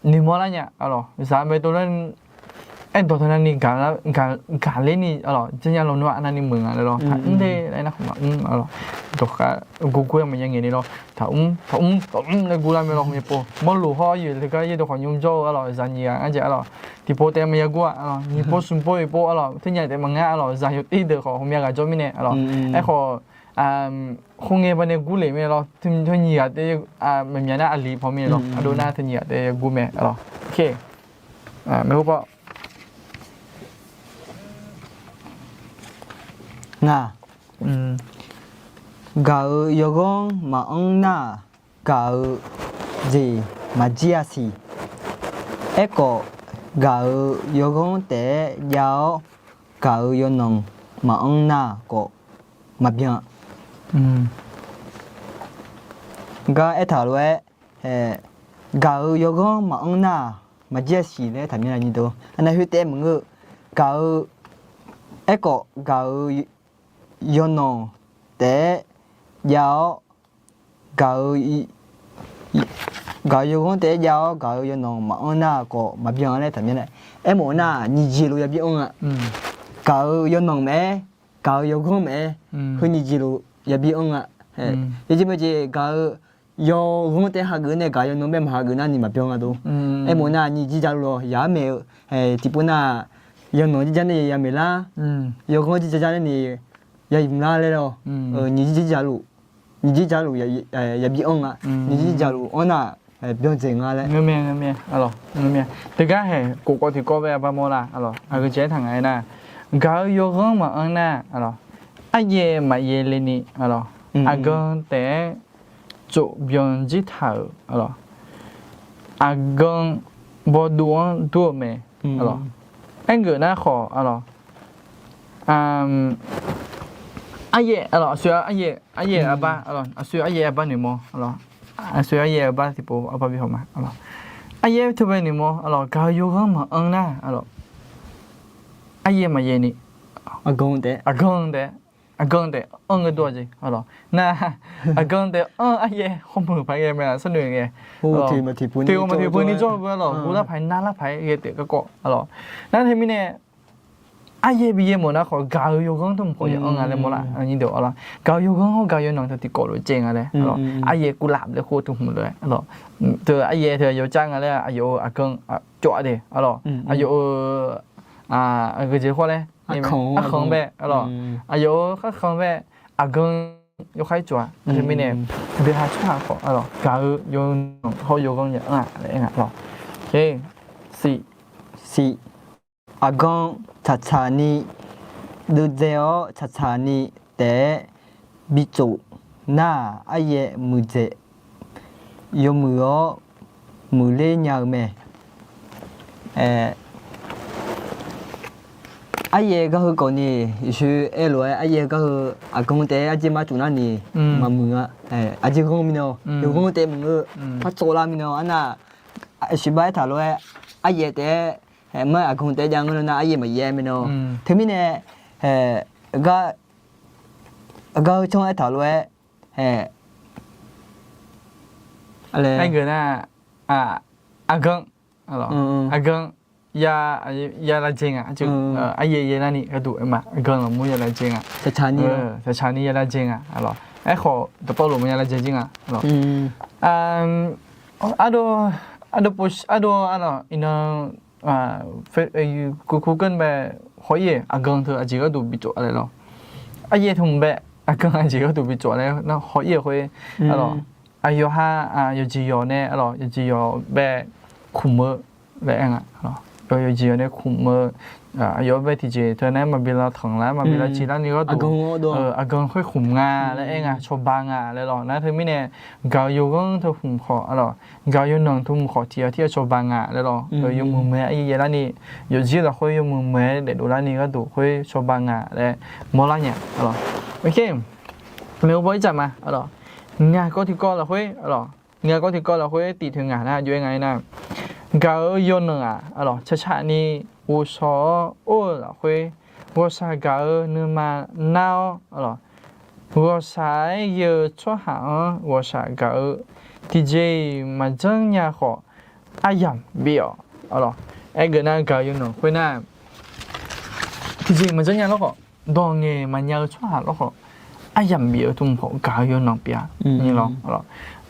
noeqmawr lar nya arlawq, zaq-anr bae teulof-aer aerdawq teu navni gaq ler ni, arlawq, janrnya lawnmr-aq navni meuq nga laer lawr. Taqmr de laer nar khawf maqmr, arlawq, dawqkhav gurgur-aer maqya ngaeq ni lawr. Taqmr, taqmr, taqmr laer gur lar mae lawr. Hmq yaw pov mawrloq hawr-awr yoeq le gar yaerdawq khawf nymr jawr-eu, arlawq, zaqnyiq ghaq ngar jaeq, arlawq, tiqpov taef maqya gur-aq, arlawq, nyiq pov smq pov oeq pov, arlawq, ternyaef taef maqngeur, arlawq, zaq yawtir deuq khawf hawmya ghaq jawr mirnae, arlawq, aerkhawf, khoerngae banae gur lef mae lawr. Teunyiq ghaq taef, maqmyaq nar aqli paw mirnae lawr. Ardov nar teunyiq ghaq taef yagur mae, arlawq. Maeqhu paw Ngaq, gaq-euq yawghanr maqanr nar-aq, gaq-eu jeq maqjir-a siq. Aerkhawf, gaq-euq yawghanr taef-aer jav-awr, gaq-euq yawnanq maqanr nar-aq khawf maqbyan. Gar aertaq lof-aer, gaq-euq yawghanr maqanr nar-aq, maqjir-a siq laer taqmyanr aqnyir deuq. Aqnav khoertaef maqngeur-eu, gaq-eu, aerkhawf gaq-euq yawnanq taef-aer jav-awr, gaq-eu, gaq-eu yawghanr taef-aer jav-awr gaq-eu yawnanq maqanr nar-aq khawf maqbyan laer taqmyanr nae. Aermawf nar-aq, nyiq jeq lof yabi anr-a. Gaq-eu yawnanq maqaer, gaq-eu yawghanr maqaer, heu nyiq jeq lof yabi anr-a. Yajeq maejeq gaq-eu yawghanr taef-aer hageuf nae gaq-eu yawnanq bae maqhageuf nar ni maqbyan nga dov. Aermawf nar nyiq jir ja luf-awq yaq-aer maeq-eu, tiqpov nar-aq, yawnanq jir ja nae ya maeq lar, yawghanr jir ja ja nae ni ya yamq lar laer lawr. Nyiq jir ja luf, nyiq jir ja luf yabi anr nga. Nyiq jir ja luf anr nar-aq, byan dzaeq nga laer. Teugar haeq kof kawv tiqkawv bae aqbar mawr lar, arlawq, aqgeu jeq aertaq nga aernar, gaq-eu yawghanr maqanr nar, arlawq, aryaev maqyaev le ni, arlawq, aqgan taef-aer tsof byan jir taq-euq, arlawq, aqgan bawduv-anr dur-eu mae, arlawq. Aergeuf nar khawf, arlawq, aryaev, arlawq, aqsoe aryaev, aryaev aqbar, arlawq, aqsoe aryaev aqbar noeqmawr, arlawq, aqsoe aryaev aqbar tiqpov aqbar bi haw ma, arlawq, aryaev teubae noeqmawr, arlawq, gaq-eu yawghanr maqanr nar, arlawq, aryaev maqyaev ni, aqgan taef, aqgan taef, aqgan taef anr-eu dov-a jeq, arlawq, nar, aqgan taef anr-eu aryaev hawmuiq paq ghae mae-aq sharnoeq ngae, tiq ghawqmaq tiq pui ni jawr-eu beu, arlawq, gur lar paq-aer nar lar paq-aer ghae taef garkawv, arlawq, nar teumirnae aryaev bi yaev mawf nar khawf gaq-eu yawghanr teu hmq khawf ya anr nga laer mawr lar, arlawq, gaq-eu yawghanr hawr gaq-eu yawnanq teu tiqkawv lof caev nga laer, arlawq, aryaev kuvlaf laer khoer teu hmq lof-aer, arlawq, teu aryaev teu yawcar nga laer aqyawf-euq aqgan cawv-a de, arlawq, aqyawf-euq aqgeu jeq khawr laer, arkhanq bae, arlawq, aqyawf-euq kharkhanq bae aqgan yawkhaer cawv-a. Teumirnae, beuha tsawrhaq khawf, arlawq, gaq-eu yawnanq hawr yawghanr ya anr-a laer aer nga, arlawq. Siq, aqgan tsaqtsaq ni deuvdzae-awr tsaqtsaq ni taef-aer bitsof nar-aq, aryaev muiqdzaeq yawmuiq-awr muiqler nya-eu mae. Aryaev gar heu khawf ni, yeqsur aer lof-aer aryaev gar heu aqgan taef-aer arjir mar tsuf nar ni maqmuiq-a. Arjir ghanr mirnae-awr, yawghanr taef maqngeur, par tsov lar mirnae-awr, arnav, siqbar aertaq lof-aer aryaev taef-aer, mar aqgan taef-aer jav ngeur nar aryaev maqyaev mirnae-awr. Teumirnae, gar heu canr aertaq lof-aer, aergeuf nar, aqgan, aqgan ya, ya lavjae nga, aryaev yaev nar ni gharduq aer ma, aqgan lafmur ya lavjae nga, tsaqtsaq ni ya lavjae nga, arlawq, aerkhawf dawqtawvluf maqya lavjae jir nga, arlawq. Ardov, ardov, arlawq, iqnan, kuv kur geur bae, hawr-ir-aer aqgan teu aqjeq gharduq bitsof-a laer lawr. Aryaev teu hmq bae aqgan aqjeq gharduq bitsof-a laer nar hawr-ir-aer khoer, arlawq, aqyawf ha, yawqjeq yawq nae, arlawq, yawqjeq yawq bae khmq-eu laer aer nga. Yawqjeq yawq nae khmq-eu, aqyawf-anr bae tiqjeq teu nar maqbi lavtanq lar maqbi lavciv lar ni gharduq, aqgan khoer khmq nga laer aer nga, cawba nga laer lawr. Nar teumirnae, gaq-eu yawghanr teu hmq khawf, arlawq, gaq-eu yawnanq teu hmq khawf tiq ghaq tir-aer cawba nga laer lawr. Yawmuiq muiq-aer aryaev yaev lar ni, yawqjir lafkhoer yawmuiq muiq-aer daefdov lar ni gharduq khoer cawba nga laer mawrlar nya, arlawq. Maeqhu paw ircaf ma, arlawq, ngaq kawv tiqkawv lafkhoer, arlawq, ngaq kawv tiqkawv lafkhoer tif toeq ngaq nar jov-aer nga aernar, gaq-eu yawnanq-aq, arlawq, tsaqtsaq ni ghovshaw-awr or-eu lafkhoer, ghawqshaq gaq-eu nuima nar-awr, arlawq, ghawqshaq-aer ghae-eu tsawrhaq-anr ghawqshaq gaq-eu tiqjeq-iq maqjanr nya khawf, aryamq bif-awq, arlawq. Aergeuf nar gaq-eu yawnanq khoer nar, tiqjeq maqjanr nya lawrkhawf, dawq ngaeq maqnya-eu tsawrhaq lawrkhawf, aryamq bif-eu tmq khawf gaq-eu yawnanq pyeuf-a. Nyiq lawq,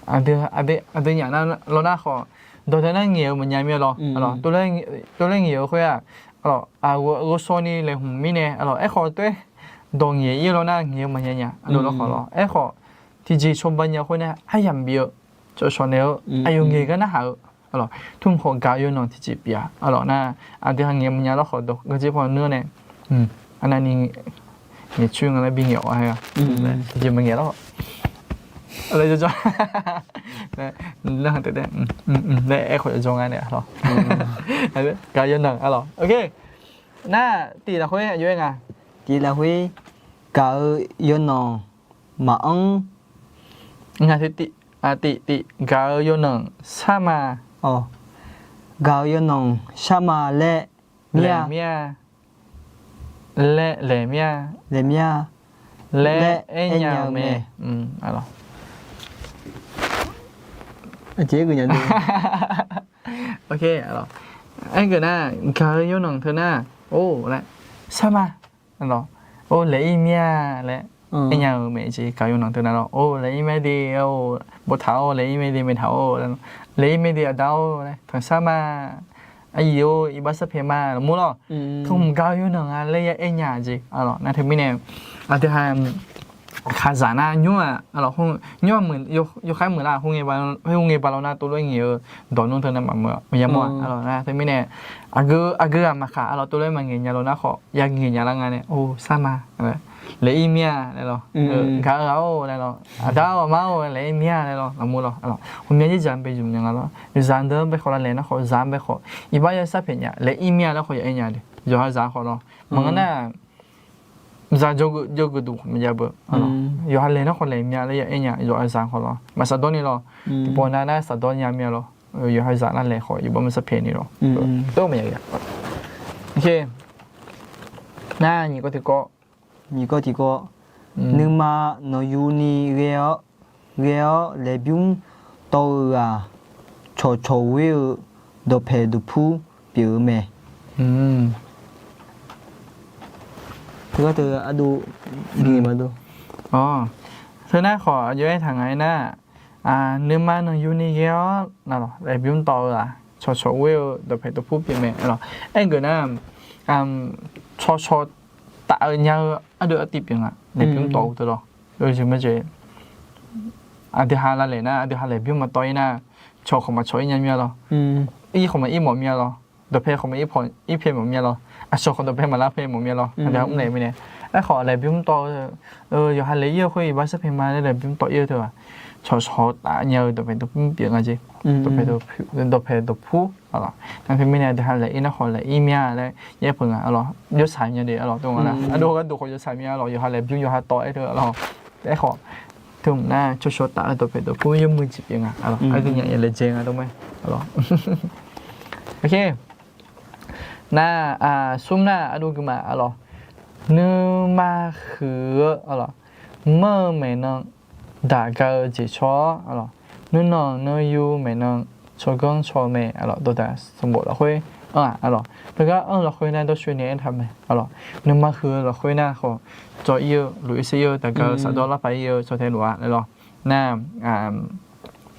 aqdui nyaf nar lawr nar khawf, dawq tae nar ngaeq-eu maqnya mir-a lawr. Tov laer ngaeq-eu khoer-aq, ghovshaw ni laeqhmq mirnae, aerkhawf toer dawq ngaeq ir-eu lawr nar ngaeq-eu maqnya nya, aqdui lawrkhawf lawr. Aerkhawf tiqjeq cawba nya khoer nar aryamq bif-eu, cawqcawq naeq-eu, aqyawf ngaeq gar narhaq-eu, tmq khawf gaq-eu yawnanq tiqjeq pyeuf-a. Aqlawq nar, aqdui ha ngaeq maqnya lawrkhawf dawq geur jir paw neur nae, arnavni ngaeqcoer nga laer bi ngaeq-awr ha-a. Tiqjeq maqngaeq lawr. Aqlawq jawrjawr laer aerkhawf jawrjawr nga nae lawr. Gaq-eu yawnanq, aqlawq. Nar, tiq lafkhoer aqjox-aer nga. Tiq lafkhoer gaq-eu yawnanq maqanr. Nga, tiq, tiq, tiq, gaq-eu yawnanq sharma. Gaq-eu yawnanq sharma laer mir-a. Laeqmir-a. Laer laeqmir-a. Laeqmir-a. Laer aernya-eu mae. Aergeuf nar, gaq-eu yawnanq teu nar, or laer, sharma, or laeq-ir mir-a laer aernya-eu mae jeq. Gaq-eu yawnanq teu nar lawr, or laeq-ir mae de, or bawtaq-or laeq-ir mae de, maeqtaq-or laer, laeq-ir mae de aqda-or laer, tanqsar ma, aqyuif-or iqbax sarpaeq ma lafmur lawr. Tmq gaq-eu yawnanq nga laer ya aernya jeq. Nar teumirnae aqdui ha kaqzaq nar nymr-aq, nymr-aq, yawkhaer meuq lar, khoerngae balaw nar tov lof-aer ngaeq-eu dawq nmr teu nar maqmeuq-a, maqya mawr-a. Nar teumirnae aqgeu ghaq maqkhaq, aqlawq tov lof-aer maqngaeq nya lawr nar khawf ya ngaeq nya lar nga nae, or sharma, laeq-ir mir-a laer lawr, gaq-eu ghaq-or laer lawr, aqda-or aqma-or laeq-ir mir-a laer lawr, lafmur lawr. Ghawqmya yaerdzaq-anr bae zmq nya nga lawr, zaq-anr deuq-anr bae khawf lavlaeq nar khawf zaq-anr bae khawf iqbax ya sarpaeq nya, laeq-ir mir-a laer khawf ya aernya de. Yawqha zaq khawf lawr, maqngeur nar zaq jawrgeuf duq khawf maqjav beu. Yawqha laeq nar khawf laeq mya laer ya aernya, yawqha zaq khawf lawr, maqsaqdawr ni lawr. Tiqpawf nav nar saqdawr nya mir-a lawr. Yawqha zaq nar laeq khawf iqbax maqsarpaeq ni lawr. Tov maqya ya. Nar nyiq kawv tiqkawv, nyiq kawv tiqkawv, nuima nanqyuni ghae-awr, ghae-awr laeqbymr tawv-eu ghaq, cawqcawq ghoer-eu dawqpaeq dawqpur pyeuf-eu mae. Teugar teu ardov, teu nar khawf aqjox-aer taq nga-aer nar, nuima nanqyuni ghae-awr laeqbymr tawv-eu ghaq, cawqcawq ghoer-eu dawqpaeq dawqpur pyeuf mae. Aergeuf nar, cawqcawq taf-eu nya-eu ardeuv artiv pyeuf nga, laeqbymr tawv-eu teu lawr. Oe jeq ma jeq, aqdui ha lavlaeq nar, aqdui ha laeqbymr maqtawv-ir nar, cawq khawf maqcawq-ir nya mir-a lawr. Ir khawf maqir mawf mir-a lawr. Dawqpae khawf maqir pae mawf mir-a lawr. Aqcawq khawf dawqpae maqlar pae mawf mir-a lawr. Aqdui ha mrlaeq mirnae, aerkhawf laeqbymr tawv-eu, yawqha laeq-ir-eu khoer iqbax sarpaeq ma laer laeqbymr tawv-ir-eu teu-aq, cawqcawq taf nya-eu dawqpaeq dawqpur pyeuf nga jeq. Dawqpaeq dawqpur, nar teumirnae aqdui ha laeq-ir nar khawf laeq-ir mir-a laer yaer peuq nga lawr. Jawrsaq nya de lawr, tov nga nar ardov gharduq khawf jawrsaq mir-a lawr. Yawqha laeqbymr yawqha tawv-aer teu lawr. Aerkhawf teu nar cawqcawq taf-eu dawqpaeq dawqpur yawmuiq jeq pyeuf nga lawr. Aqdui nyaf ya laejae nga dawr ma. Nar, smr nar ardov guima lawr, nuima huiq-eu lawr, manr-eu maeqnan daq ga-eu jeq caw-awr lawr, nuinanq nuiyu maeqnan tsawrganr caw mae lawr. Dawqdaq sanqbof lafkhoer anr-aq lawr, teugar anr-eu lafkhoer nar dawrshoe ni aertaq mae lawr. Nuima huiq-eu lafkhoer nar khawf, jawr-ir-eu, lof-ir ser-ir-eu, daq ga-eu, saqdawr larpaq-ir-eu caw tae lof-a lawr. Nar,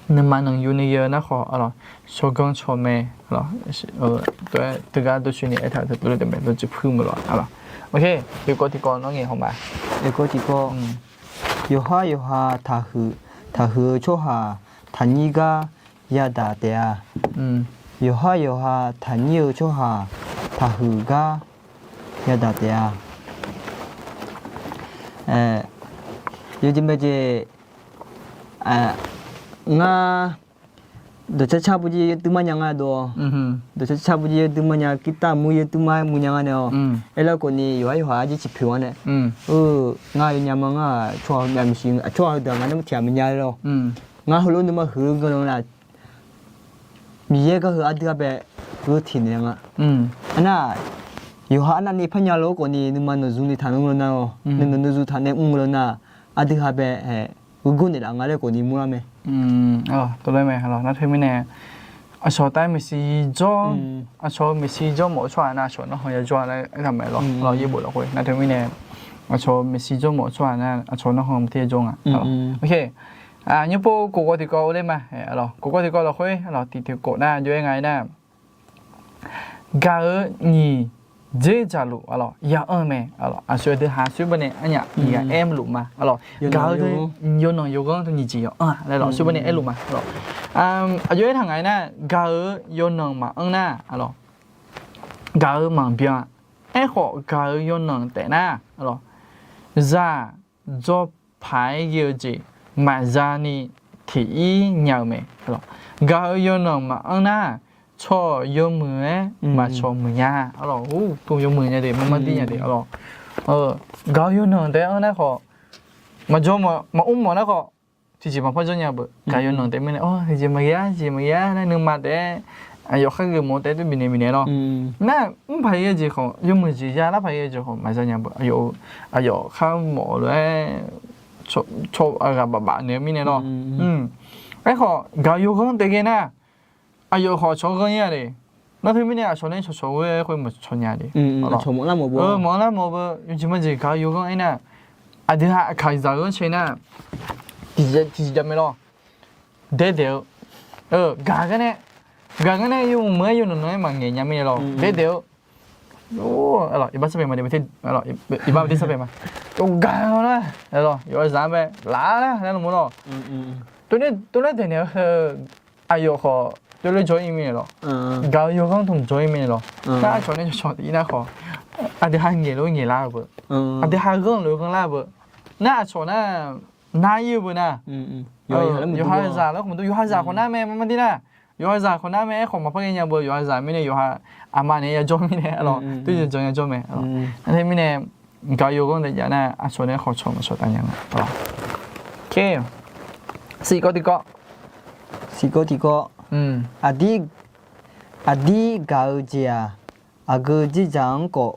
nuima nanqyu ni ghae-eu nar khawf lawr, tsawrganr caw mae lawr. Teugar dawrshoe ni aertaq-eu teu tov lof taef mae, dawrcuiv puir meuq lawr-a lawr. Oerkawv tiqkawv nawr ngaeq haw ma. Oerkawv tiqkawv, yawqhar yawqha taqhuiq, taqhuiq-eu tsawrhaq taqnyir gar yadaq taef-a. Yawqhar yawqha taqnyir-eu tsawrhaq taqhuiq gar yadaq taef-a. Yawjeq maeqjeq, ngar dawqcar car bujir yaerdui mar nya nga dov-awr, dawqcar car bujir yaerdui mar nya, kirtav mur yaerdui mar mur nya nga nae-awr, aerlar khawf ni yawqhar yawqha arjir ciqpoeq-anr nae, ngar yawnya ma, ngar-aq tsawrhaq myavmaqsiq, tsawrhaq heudeuq-aq ngar nae tiq ghaq maqnya-a lawr. Ngar heulof nuima huiq-eu guiqlanq laf Miqyaer gar heu aqdui-aq bae gheurtiq naeq nga. Arnar, yawqha arnavni parnya lof-aer khawf ni nuima nawq zmq ni taq nmr-eu nar-awr, nawq nawq zmq taq nae mr-eu nar, aqdui-aq bae-aer gheurgor naeqlaf nga laer khawf ni murlar mae. Tov laer mae, nar teumirnae aqcawq taef-aer maeqshi jawr, aqcawq-eu maeqshi jawr mawf-eu tsawrhaq nar aqcawq nanrhan yajawr-a laer aertaq mae lawr. Lawr, yaerbof lafkhoer nar teumirnae aqcawq-eu maeqshi jawr mawf-eu tsawrhaq nar aqcawq nanrhan maqter yajawr nga. Nymr pov kof kawv tiqkawv ler ma. Kof kawv tiqkawv lafkhoer lawr tiqtiq kof nar jov-aer nga aernar, gaq-eu nyiq dzer dzaqluf lawr ya anr-eu mae lawr. Aqsur aqdui ha shuir bawr nae arnyaf nyiq ghaq aer luf ma lawr. Gaq-eu yawqnan yawqghanr teu nyiq jeq yawq anr-a laer lawr shuir bawr nae aer luf ma lawr. Aqjox aertaq nga aernar, gaq-eu yawqnan maqanr nar lawr, gaq-eu maqbyan-a. Aerkhawf gaq-eu yawqnan taef nar lawr, zaq dzaw paq-aer ghae-eu jeq maqza ni tiq ir nya-eu mae. Gaq-eu yawqnan maqanr nar, cawq yawmuiq-aer maqcawq muiq nya. Ur, yawmuiq nya de, marmar dir nya de lawr. Gaq-eu yawqnan taef-aer anr nar khawf, maqjawr maqmr mawf nar khawf, tiqjeq maqpar jawr nya beu. Gaq-eu yawqnan taef mirnae, tiqjeq maqghae-a, tiqjeq maqghae-a laer nuima taef-aer, aqyawf khar geufmawf-eu taef-aer tov bifnaeq bifnaeq lawr. Nar mr paq-aer ghae-eu jeq khawf, yawmuiq jeq ya lar paq-aer ghae-eu jeq khawf maqza nya beu. Aqyawf khar mawf-eu lof-aer tsawrhaq ghaq baf baf naeq-eu mirnae lawr. Aerkhawf gaq-eu yawqghanr taef ghae nar, aqyawf khawf cawq ghanr ir-a de. Nar teumirnae aqcawq nae cawqcawq ghoer khoer maqcawq nya de. Maqanr lar mawf beu, yawjeq majeq gaq-eu yawqghanr aernar, aqdui ha aqkaq zaq ghanr cae nar, tiqjeq jav mae lawr. Daer daeq-eu, gaq gar nae, gaq gar nae yawmuiq-aer yawqnan nan-aer maqngaeq nya mirnae lawr. Daer daeq-eu, iqbax sarpaeq ma de, iqbax bae de sarpaeq ma. Yawgaq nar lawr, yawqha zaq-anr bae laf-a laer lawr mawr lawr. Tov laer daeqnaeq-eu heu aqyawf khawf tov laer jawr ir mirnae lawr. Gaq-eu yawqghanr tmq jawr ir mirnae lawr. Nar aqcawq nae cawqcawq tiq ir nar khawf, aqdui ha ngaeq lof ngaeq lar-eu beu, aqdui ha ghanr lof ghanr lar-eu beu. Nar aqcawq nar, nar ir-eu beu nar, yawqha zaq laer khawf maqdur, yawqha zaq khawf nar mae marmar dir nar, yawqha zaq khawf nar mae. Aerkhawf maqpar ghae nya beu, yawqha zaq mirnae yawqha aqma nae yajawr mirnae lawr, tov yajawr yajawr mae. Nar teumirnae gaq-eu yawqghanr taef jav nar aqcawq nae khawf cawq maqcawq taf nya nga. Siqkawv tiqkawv, siqkawv tiqkawv, aqdir gaq-eu jeq-aq, aqgeu dzerdzaq-anr khawf,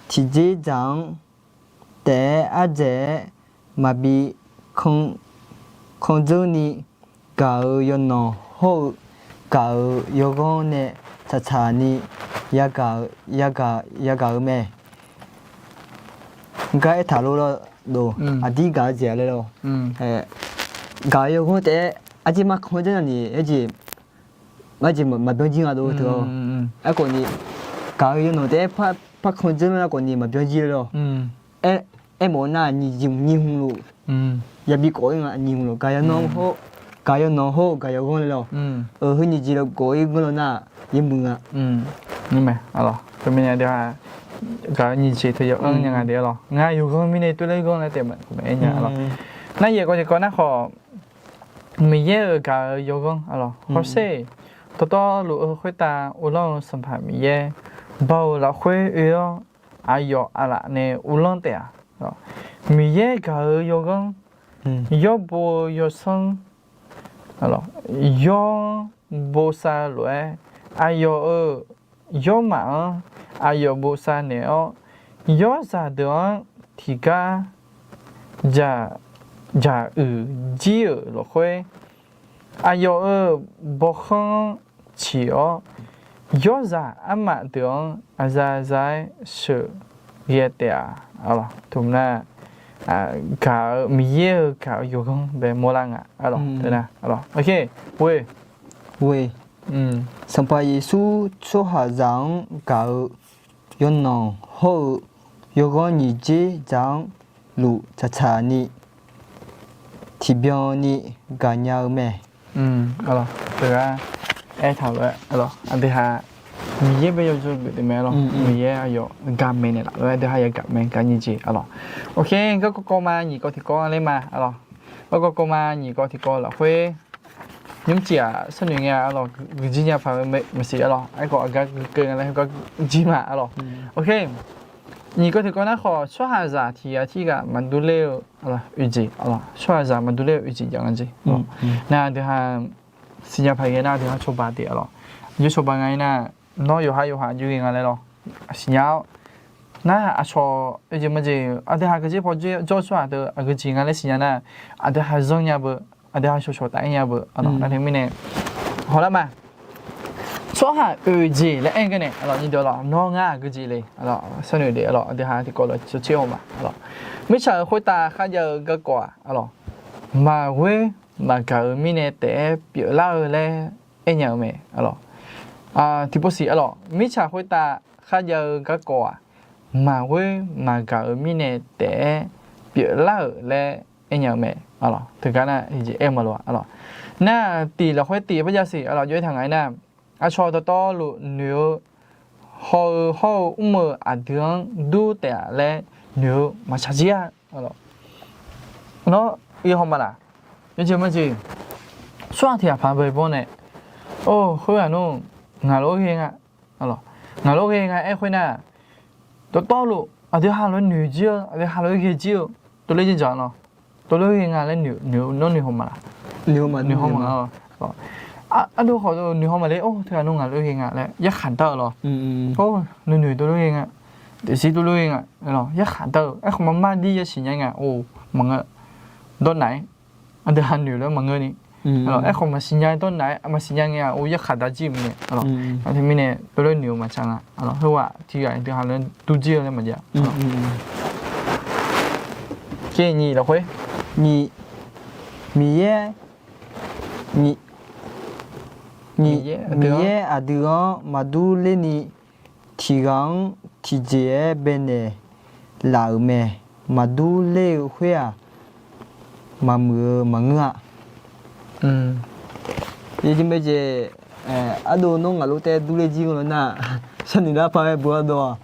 tiqdzerdzaq-anr taef-aer ardzaeq-aer maqbi kanr dzeur ni, gaq-eu yawqnan hawr-eu gaq-eu yawqghanr nae tsaqtsaq ni yagaq-eu mae. Gar aertaq lor lawr, aqdir gaq-eu jeq-a laer lawr. Gaq-eu yawqghanr taef-aer arjir mar kanr dzeur nar ni, arjeq marjeq maqbyan jir nga dov teu-awr. Aerkhawf ni, gaq-eu yawqnan taef-aer par kanr dzeur nar khawf ni maqbyan jir laer lawr. Aer, aermawf-eu nar nyiq hmq luf yabi kawv ir nga, nyiq hmq luf gaq yawqnan hawr-eu gaq yawqghanr laer lawr. Heu nyiq jeq luf kawv ir ghanr law nar, yawmuiq nga. Teumirnae aqdui ha gaq-eu nyiq jeq teu yawqghanr nya nga de lawr. Ngar yawqghanr mirnae tov laer ghanr laer taef maqaer nya lawr. Nar yaeq kawv tiqkawv nar khawf, Miqyaer-euq gaq-eu yawqghanr lawr. Hawsher, dawqtawvluf-eu khoertav uvlanr-eu Sanqpaq Miqyaer, baoq lafkhoer oe-awr aqyawf aqlaf nae uvlanr taef-a. Miqyaer gaq-eu yawqghanr, yawrbo-eu yawsanr, yawr bosav lof-aer aqyawf-euq yawrmaf-anr aqyawf bosav naeq-awr, yawrzaq deuq-anr tiqgar dzaq uiq jir-euq lafkhoer, aqyawf-euq bawkhanr-anr ciq-awr, yawrzaq armaf deuq-anr aqza za-aer sheuqghae taef-a. Tmq nar, gaq-eu Miqyaer-euq gaq-eu yawqghanr bae mawrlar nga. Ghoe, ghoe, Sanqpaq Yeqsur tsawrhaqzaq-anr gaq-eu yawqnan hawr-eu yawqghanr nyiq dzer dzaq-anr luf tsaqtsaq ni tiqbyan ni gaqnya-eu mae. Teugar aertaq lof-aer, aqdui ha Miqyaer bae yawdzeur geuf taef mae lawr. Miqyaer aqyawf gaq mae naeqlaf lof-aer aqdui ha yagaq mae, gaq nyiq jeq lawr. Garkawv kawv ma nyiq kawv tiqkawv ler ma lawr. Garkawv kawv ma nyiq kawv tiqkawv lafkhoer nymrcif-aq sharnoeq ngae lawr, guiqjir nya paq-eu maqsiq lawr. Aerkhawf aqgar guikeuv nga laer heugar jir ma lawr. Nyiq kawv tiqkawv nar khawf, tsawrhaqzaq tiq ghaq tirghaq maqdur ler-eu oeq jeq lawr. Tsawrhaqzaq maqdur ler-eu oeq jeq jav nga jeq. Nar aqdui ha siqnya paq ghae nar aqdui ha cawba taef lawr. Aqjox cawba nga-ir nar, nawr yawqha yawqha aqjox ghae nga laer lawr siqnya-awr, nar aqcawq oeq jeq majeq aqdui ha keujeq paw jawr tsawrhaq deuq aqgeu jeq nga laer siqnya nar, aqdui ha zanr nya beu, aqdui ha shawqshawq taf-ir nya beu. Nar teumirnae hawlar ma. Tsawrhaq oeq jeq laer aer-eu gar nae, nawr ngar aqgeu jeq le, sharnoeq de, aqdui ha tiqkawv lof-aer tser haw ma. Mirtsaq-euq khoertav kharjav-eu garkawv-aq, maqghoer maqgaq-euq mirnae taef-aer pyeuflar-eu laer aernya-eu mae. Tiqpov siq, mirtsaq khoertav kharjav-eu garkawv-aq, maqghoer maqgaq-euq mirnae taef-aer pyeuflar-euq laer aernya-eu mae. Teugar nar, aer-eu maqloq-a. Nar tiq lafkhoer tiq par jav siq, jov-aer taq ngaq-aer nar, aqcawq dawqtawvluf noeq-eu haw-eu hawr-eu mr-eu aqdui-anr dur taef-a laer noeq-eu maqtsaq jir-a. Nawr, haw ma laq? Yawjeq majeq, tsawrhaq tiq ghaq paq bae bawr nae, or, khoerghaq nmr, ngaq lof-aer ghae nga, ngaq lof-aer ghae nga aer khoer nar, dawqtawvluf aqdui ha lof-aer noeq jir-eu, aqdui ha lof-aer ghae jir-eu, dovler jir dzaq lawr. Dovler ghae nga laer noeq, nawr noeq haw ma laq? Noeq haw ma. Aqdui khawf noeq haw maqle, or, teughaq nmr ngaq lof-aer ghae nga laer yarkhaq dar-eu lawr. Or, noeq noeq dovler ghae nga, daefzir dovler ghae nga, yarkhaq dar-eu. Aerkhawf maqmar dir yasiq nya nga, or, maqngeur, dawrnaf-aer aqdui ha noeq lof-aer maqngeur ni. Aerkhawf maqsiq nya dawrnaf-aer maqsiq nya ngae-aq, or, yarkhaq dar jir-eu mirnae. Nar teumirnae dovler noeq-eu maqtsaq nga. Khoerghaq tiq ghaq dui ha lof-aer dur jir-eu laer maqjav. Nyiq lafkhoer, Miqyaer, Miqyaer aqdui-anr maqdur ler ni, tiq ghaq-anr tiqjeq-aer baenaeq laf-euq mae. Maqdur ler-eu khoer-aq, maqmuiq-eu maqngeur-a. Yawjeq majeq, ardov nawr ngaq lof taef durler jir-eu lawr nar, sharnoeq lar paq-aer beu ardov-aq.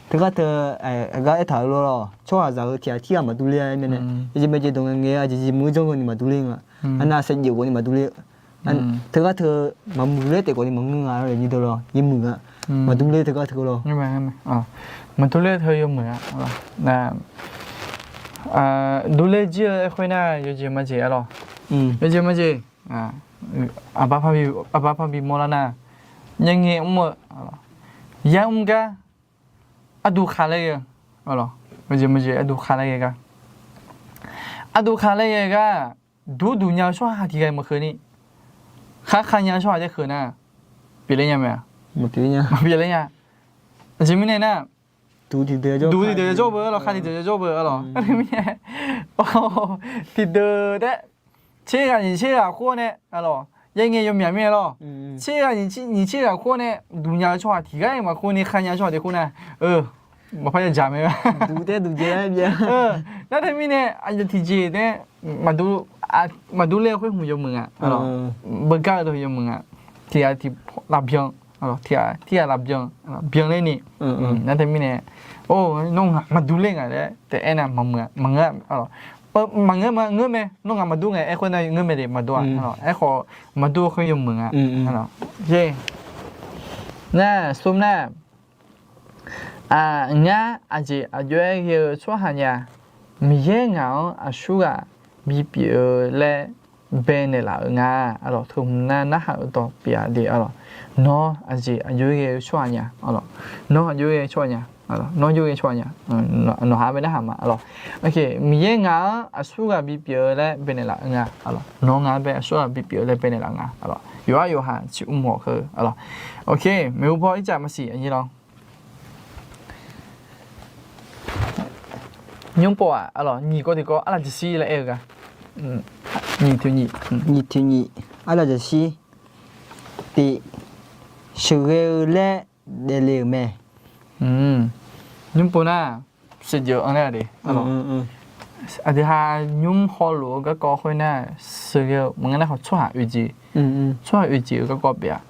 Teugar teu, aqgar aertaq-eu lawr, tsawrhaqzaq-eu tiq ghaq tirghaq maqdur ler-a aer mirnae, yawjeq majeq dawq ngae ngae-eu aqjeq jeq muiq-eu janr-eu ni maqdur ler nga. Arnav saevdzeuf khawf ni maqdur ler-eu. Teugar teu maqmuiq ler taef khawf ni maqngeur nga, nyiq deuq lawr, yawmuiq nga. Maqdur ler teugar teu lawr. Maqdur ler teu yawmuiq nga. Durler jir-eu aer khoer nar yawjeq majeq-a lawr. Yawjeq majeq, aqbar parbi mawrlar nar, nyaer ngae mr-eu, yar mr gar, arduq khaq laer ghae-eu, yawjeq majeq arduq khaq laer ghae gar, arduq khaq laer ghae gar, dur duq nya-eu tsawrhaq tiq ghaq maqkeuv ni, khar khar nya-eu tsawrhaq taef keuv nar, pyeufler nya mae-a? Maqpyeuf ler nya. Aqjeq mirnae nar, duq tiqdeuq yajawr beu-a lawr, khar tiqdeuq yajawr beu-a lawr. Mirnae, tiqdeuq taef, tser ghaq nyiq tser ghaq khoer nae, yaer ngae yawmyaq mirnae lawr, tser ghaq nyiq tser ghaq khoer nae duq nya-eu tsawrhaq tiq ghaq maqkeuv ni khar nya-eu tsawrhaq taef keuv nar, maqpar yadzaq mae. Nar teumirnae aqyawf tiqjeq taef, maqdur ler-eu khoer hmq yawmuiq nga. Beugar-eu deuq yawmuiq nga. Tiq ghaq tiq lavbyan, tiq ghaq tirghaq lavbyan, byanler ni. Nar teumirnae, or, nawr ngaq maqdur ler nga laer taef-aer nar maqmuiq-a, maqngeur, maqngeur ma, ngeur mae, nawr ngaq maqdur ngae aer khoer nar ngeur mae de maqdur-a. Aerkhawf maqdur-eu khoer yawmuiq nga. Nar smr nar, ngar aqjeq aqjox-aer ghae-eu tsawrhaq nya, Miqyaer ngaq-anr aqsurghaq bipyeuf-eu laer baenaeq laf-euq nga. Aqlawq, teu hmq nar narhaq-eu dawq pyeuf-a de. Aqlawq, nawr aqjeq aqjox-aer ghae-eu tsawrhaq nya. Nawr aqjox-aer ghae-eu tsawrhaq nya. Nawr aqjox-aer ghae-eu tsawrhaq nya. Nawq ha bae narhaq ma. Aqlawq, Miqyaer ngaq-anr aqsurghaq bipyeuf-eu laer baenaeq laf-eu nga. Aqlawq, nawr ngaq-anr bae aqsurghaq bipyeuf-eu laer baenaeq laf nga. Aqlawq, yawqhar yawqha ciqmawf heu. Aqlawq, oke, maeqhu paw ircaf maqsiq aqnyir lawr. Nymr pov-aq, aqlawq, nyiq kawv tiqkawv arlaqjaqshir laer aer-eu gar. Nyiq tiq nyiq, nyiq tiq nyiq, arlaqjaqshir. Tiq, sheuqghae-eu laer daefle-euq mae. Nymr pov nar, sheuqghae-eu anr laer de. Aqdui ha nymr hawluf-eu garkawv khoer nar, sheuqghae-eu maqngeur nar khawf tsawrhaq oeq jeq, tsawrhaq oeq jeq-eu garkawv pyeuf-a.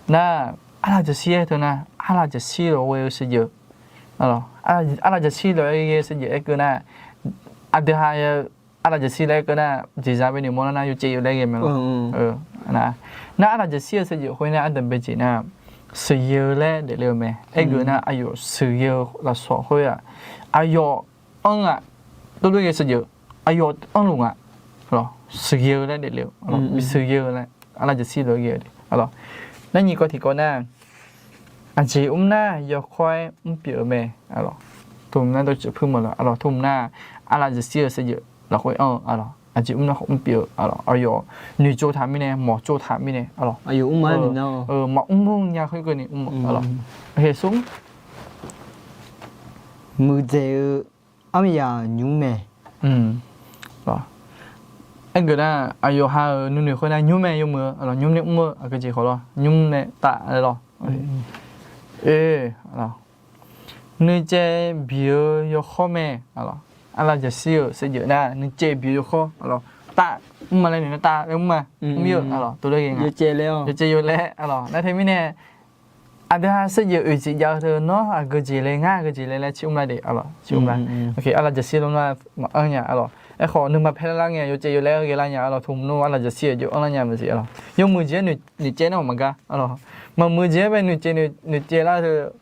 Nar, arlaqjaqshir-aer teu nar, arlaqjaqshir lof-aer ghae-eu sheuqghae-eu. Arlaqjaqshir lof-aer ghae-eu sheuqghae-aer keuv nar, aqdui ha arlaqjaqshir lof-aer keuv nar, jeqzaq bae noeqmawr lar nar yawcaev yawlaer ghae mae lawr. Nar, arlaqjaqshir-eu sheuqghae khoer nar ardanq bae jeq nar, sheuqghae-eu laer daefle-eu mae. Aerkeuv nar aqyawf sheuqghae-eu lafsawq khoer-aq, aqyawf anr nga, dovlof ghae sheuqghae, aqyawf anrluf nga. Sheuqghae-eu laer daefle-eu, sheuqghae-eu laer, arlaqjaqshir lof-aer ghae-eu. Nar nyiq kawv tiqkawv nar, aqjeq mr nar yawkawr-aer mr pyeuf-eu mae. Teu hmq nar dawqtsuif puir maqlawq. Aqlawq, teu hmq nar arlaqjaqshir-eu sheuqghae lafkhoer anr-eu. Aqlawq, aqjeq mr nar khawf mr pyeuf-eu, aqlawq, aqyawf noeqtsov taq mirnae, mawqtsov taq mirnae, aqlawq, maqmr nya khoerkeuvni mr-eu, aqlawq. Smr, muiqdzaeq-eu armyaq nymr mae. Aergeuf nar, aqyawf ha-euq nuinoeq khoer nar nymr mae, yawmuiq-eu, aqlawq, nymr nae mr-eu aqgeu jeq khawf lawr, nymr nae taf-aer lawr. Nuicaev biq-eu yawkhawr mae, aqlawq. Arlav jaqshir-euq saevdzeuf nar nuicaev biq-eu yawkhawr, aqlawq, taf, mr ma laer noeq nar taf laer mr ma, mr-ir-eu, aqlawq, tov laer ghae nga. Yawcaev yawlaer, aqlawq, nar teumirnae aqdui ha saevdzeuf oeq jeq jav-eu teu nawr aqgeu jeq laer, ngar aqgeu jeq laer laer tser mr lar de, aqlawq, tser mr lar. Arlav jaqshir lawr nar maqanr nya, aqlawq. Aerkhawf nuima paer lar nya, yawcaev yawlaer-aer ghae lar nya, aqlawq, tmq nawr arlav jaqshir-euq jeq anr lar nya maqsiq, aqlawq. Yawmuiq jeq-aer noeqcaev nar maqgar, aqlawq. Maqmuiq jeq-aer bae noeqcaev, noeqcaev lar teu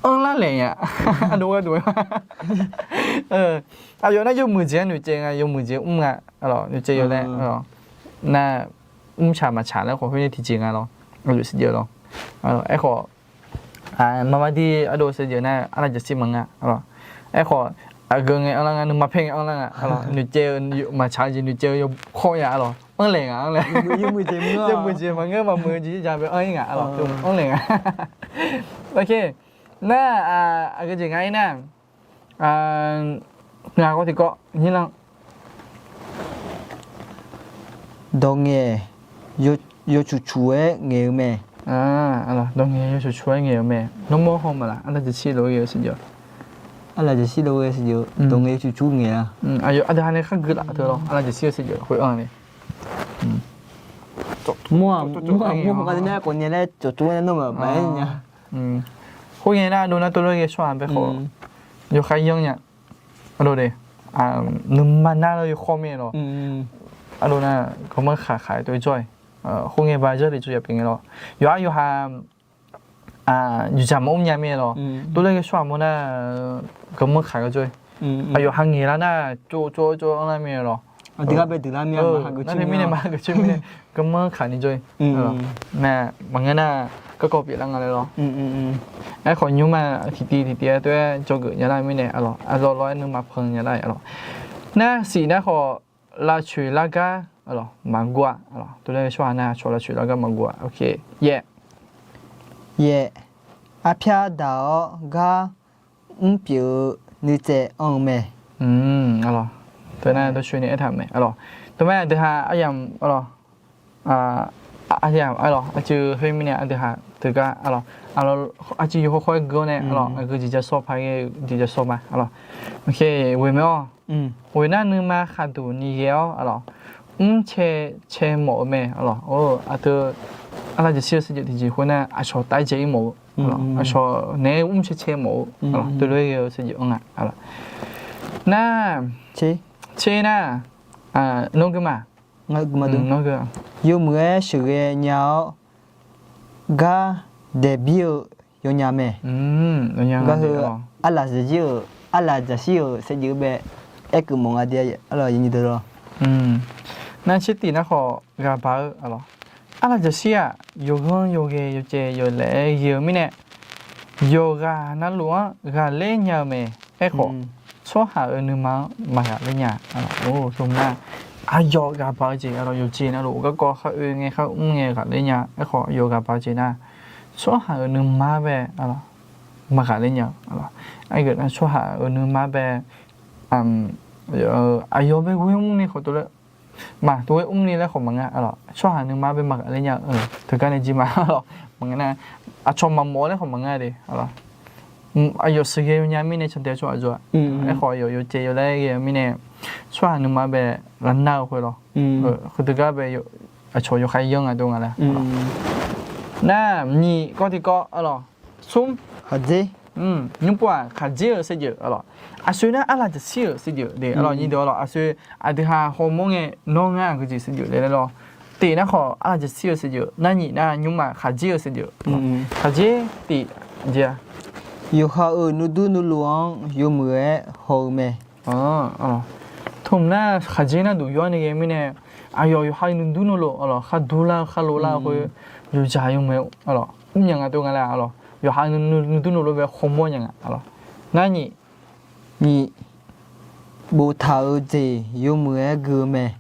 anr lar laeq nya. Aqdov gharduq-aer, aqyawf nar yawmuiq jeq-aer noeqcaev nga, yawmuiq jeq mr nga, aqlawq, noeqcaev yawlaer, aqlawq. Nar mrtsaq maqtsaq laer khawf khoer nae tiqjeq nga lawr, aqyawf saevdzeuf lawr. Aerkhawf, maqmaqdir ardov saevdzeuf nar arlav jaqshir maqnga, aqlawq. Aerkhawf, aqgeu ngae anr lar nga, nuima paer ngae anr lar nga, aqlawq. Noeqcaev-eu maqtsaq-eu jeq noeqcaev-eu yawkhawr nya, aqlawq, anr laeq nga, anr laeq. Yawmuiq jeq maqngeur, maqmuiq-eu jeq ja bae anr-ir nga, aqlawq, anr laeq nga. Nar, aqgeu jeq nga-ir nar, ngaq kawv tiqkawv nyir lan dawq ngaeq yawcuq cuq-aer ngaeq-eu mae. Dawq ngaeq yawcuq cuq-aer ngaeq-eu mae. Nawmawr haw maqlaq, arlav jaqshir lof-aer ghae-eu saevdzeuf, arlav jaqshir lof-aer ghae saevdzeuf, dawq ngaeq yawcuq cuq ngaeq-a. Aqyawf aqdui ha nae khar gui laf teu lawr, arlav jaqshir-eu saevdzeuf khoer anr le. Mawr-aq, mawr-aq, mawr-aq, ngar nar khawf nya laer cawqcawq-aer nar nawr maqbaf-aer nya. Khoerngae nar aqdui nar tov lof-aer ghae tsawrhaq bae khawf yawkhav yanr nya. Aqdui de, nuima nar-eu yawkhawr mae lawr. Aqdui nar garmanr khaq khaq-aer tov-aer jawr-aer, khoerngae ba jawr de tsawrhaq pyeuf ngae lawr. Yawqha yawqha yawqjaq maqmr nya mae lawr. Tov lof-aer ghae tsawrhaq mawr nar garmanr khaq gar jawr-aer, aqyawf ha ngaeq lar nar tsov tsov tsov anr lar mae lawr. Nar teumirnae maqha geuf coer mirnae garmanr khaq ni jawr-aer mae. Maqngeur nar garkawv pyeuflar nga laer lawr. Aerkhawf nymrma tiqtiv tiqtiv-aer tov-aer dzawgeuf nya lar mirnae, aqlawq, aqlawq lawq-aer nuima pan nya lar, aqlawq. Nar siq nar khawf lavcoeq lar gar, aqlawq, maqguv-a, aqlawq, tov lof-aer tsawrhaq nar aqcawq lavcoeq lar gar maqguv-a. Yaef, yaef, arpyar daq-awr gar mr pyeuf-eu nuitsaev anr-eu mae. Aqlawq, teunar dawrcoeni aertaq mae, aqlawq. Teumaer aqdui ha aryamq, aqlawq, aryamq, aqlawq, aqcuiv khoer mirnae aqdui ha teugar, aqlawq, aqlawq, aqcuiv yawkhawr khawr-aer gui-awr nae, aqlawq, aqgeu jeq ja sawr paq ghae jeq ja sawr ma, aqlawq. Oke, ghoe mae-awr. Ghoe nar nuima khaqduq ni ghae-awr, aqlawq, mrcae cae mawf-eu mae, aqlawq. Aqdui arlav jaqshir-eu saevdzeuf tiqjeq khoer nar aqcawq taef-aer jae-ir mawf-eu, aqcawq naeq-aer mrcae cae mawf-eu, aqlawq, tov lof-aer ghae-eu saevdzeuf anr nga, aqlawq. Nar, tser nar, nawr gui ma. Yawmuiq-aer sheuqghae nya-awr gar daeqbir-eu yawnya mae. Gar heu arlaq zaqjir-euq, arlaq jaqshir-euq saevdzeuf bae aerkeuv mawf nga de, arlaq yawnyir deuq lawr. Nar tser tiq nar khawf ghaq baq-eu, aqlawq, arlaq jaqshir-aq yawghanr yawghae yawcaev yawlaeq-aer ghae-eu mirnae, yawqghaq navluf-anr ghaqler nya-eu mae. Aerkhawf, tsawrhaq-euq nuima-anr maqghaqler nya. Nar, aqyawf ghaq baq-eu jeq, aqlawq, yawqjeq navluf garkawv khar oe ngae khar mr ngae ghaqler nya. Aerkhawf, yawqghaq baq-eu jeq nar, tsawrhaq-euq nuima bae maqghaqler nya-eu, aqlawq. Aerkhawf, tsawrhaq-euq nuima bae, aqyawf bae ghoer mrni khawf tov laer, maq tov ghoer mrni laer khawf maqnga, aqlawq. Tsawrhaq nuima bae maqghaqler nya-eu teugar nae jir ma, aqlawq. Maqngeur nar, aqcawq maqmawf-eu laer khawf maqnga de, aqlawq. Aqyawf sheuqghae yawnya mirnae cantae tsawrhaq jawr-a. Aerkhawf, aqyawf yawcaev yawlaer ghae-eu mirnae, tsawrhaq nuima bae lavnar-eu khoer lawr. Khoer teugar bae aqcawq yawkhav yanr nga dov nga laer. Nar, nyiq kawv tiqkawv, aqlawq. Smr, khaqdzer. Nymrpov-aq khaqdzer-euq saevdzeuf, aqlawq. Aqsoe nar arlaq jaqshir-euq saevdzeuf de, aqlawq, nyiq deuq, aqlawq, aqsoe aqdui ha hawmawr ngae nawr ngar aqgeu jeq saevdzeuf le laer lawr. Tiq nar khawf arlaq jaqshir-euq saevdzeuf, nar nyiq nar nymrma khaqdzer-euq saevdzeuf. Khaqdzer tiq jeq-a, yawqha-euq nuidur nuiluf-anr yawmuiq-aer haw-eu mae. Tmq nar khaqdzer nar duq yawr ni ghae mirnae, aqyawf yawqha nuidur nuiluf, aqlawq, khar durlar-eu khar lovlar-eu khoer yawqjaq yawmuiq, aqlawq, mrnya nga dov nga laer, aqlawq, yawqha nuidur nuiluf bae hawmawr nya nga, aqlawq. Nar nyiq, nyiq, Boftaq-eu jeq yawmuiq-aer gui-eu mae.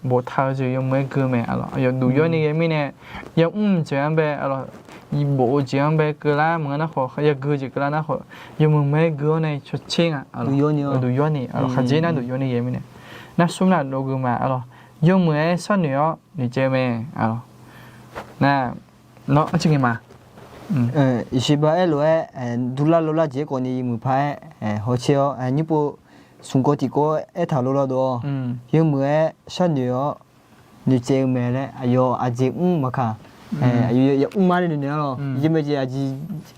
Boftaq-eu jeq yawmuiq-aer gui-eu mae. Aqyawf duq yawr ni ghae mirnae, yamr jeq-anr bae, bof-eu jeq-anr bae keuvlar maqngeur nar khawf, yagui-eu jeq keuvlar nar khawf, yawmuiq muiq-aer gui-awr nae cawtser nga. Duq yawr ni, khaqdzer nar duq yawr ni ghae mirnae, nar smr nar dov gui ma. Aqlawq, yawmuiq-aer sharnoeq-awr noeqtsaev-eu mae. Aqlawq, nar, nawr arciv ngae ma. Iqshiqba aerlof-aer, durlar lawrlar jeq-aer khawf ni yawmuiq paq-aer hawtser-awr, nymrpov smq kawv tiq kawv-aer aertaq lawrlar dov-awr, yawmuiq-aer sharnoeq-awr noeqtsaev-eu mae laer, aqyawf aqjeq mr maqkaq, aqyawf yamr ma laer noeqnaeq-awr lawq. Yawmuiq jeq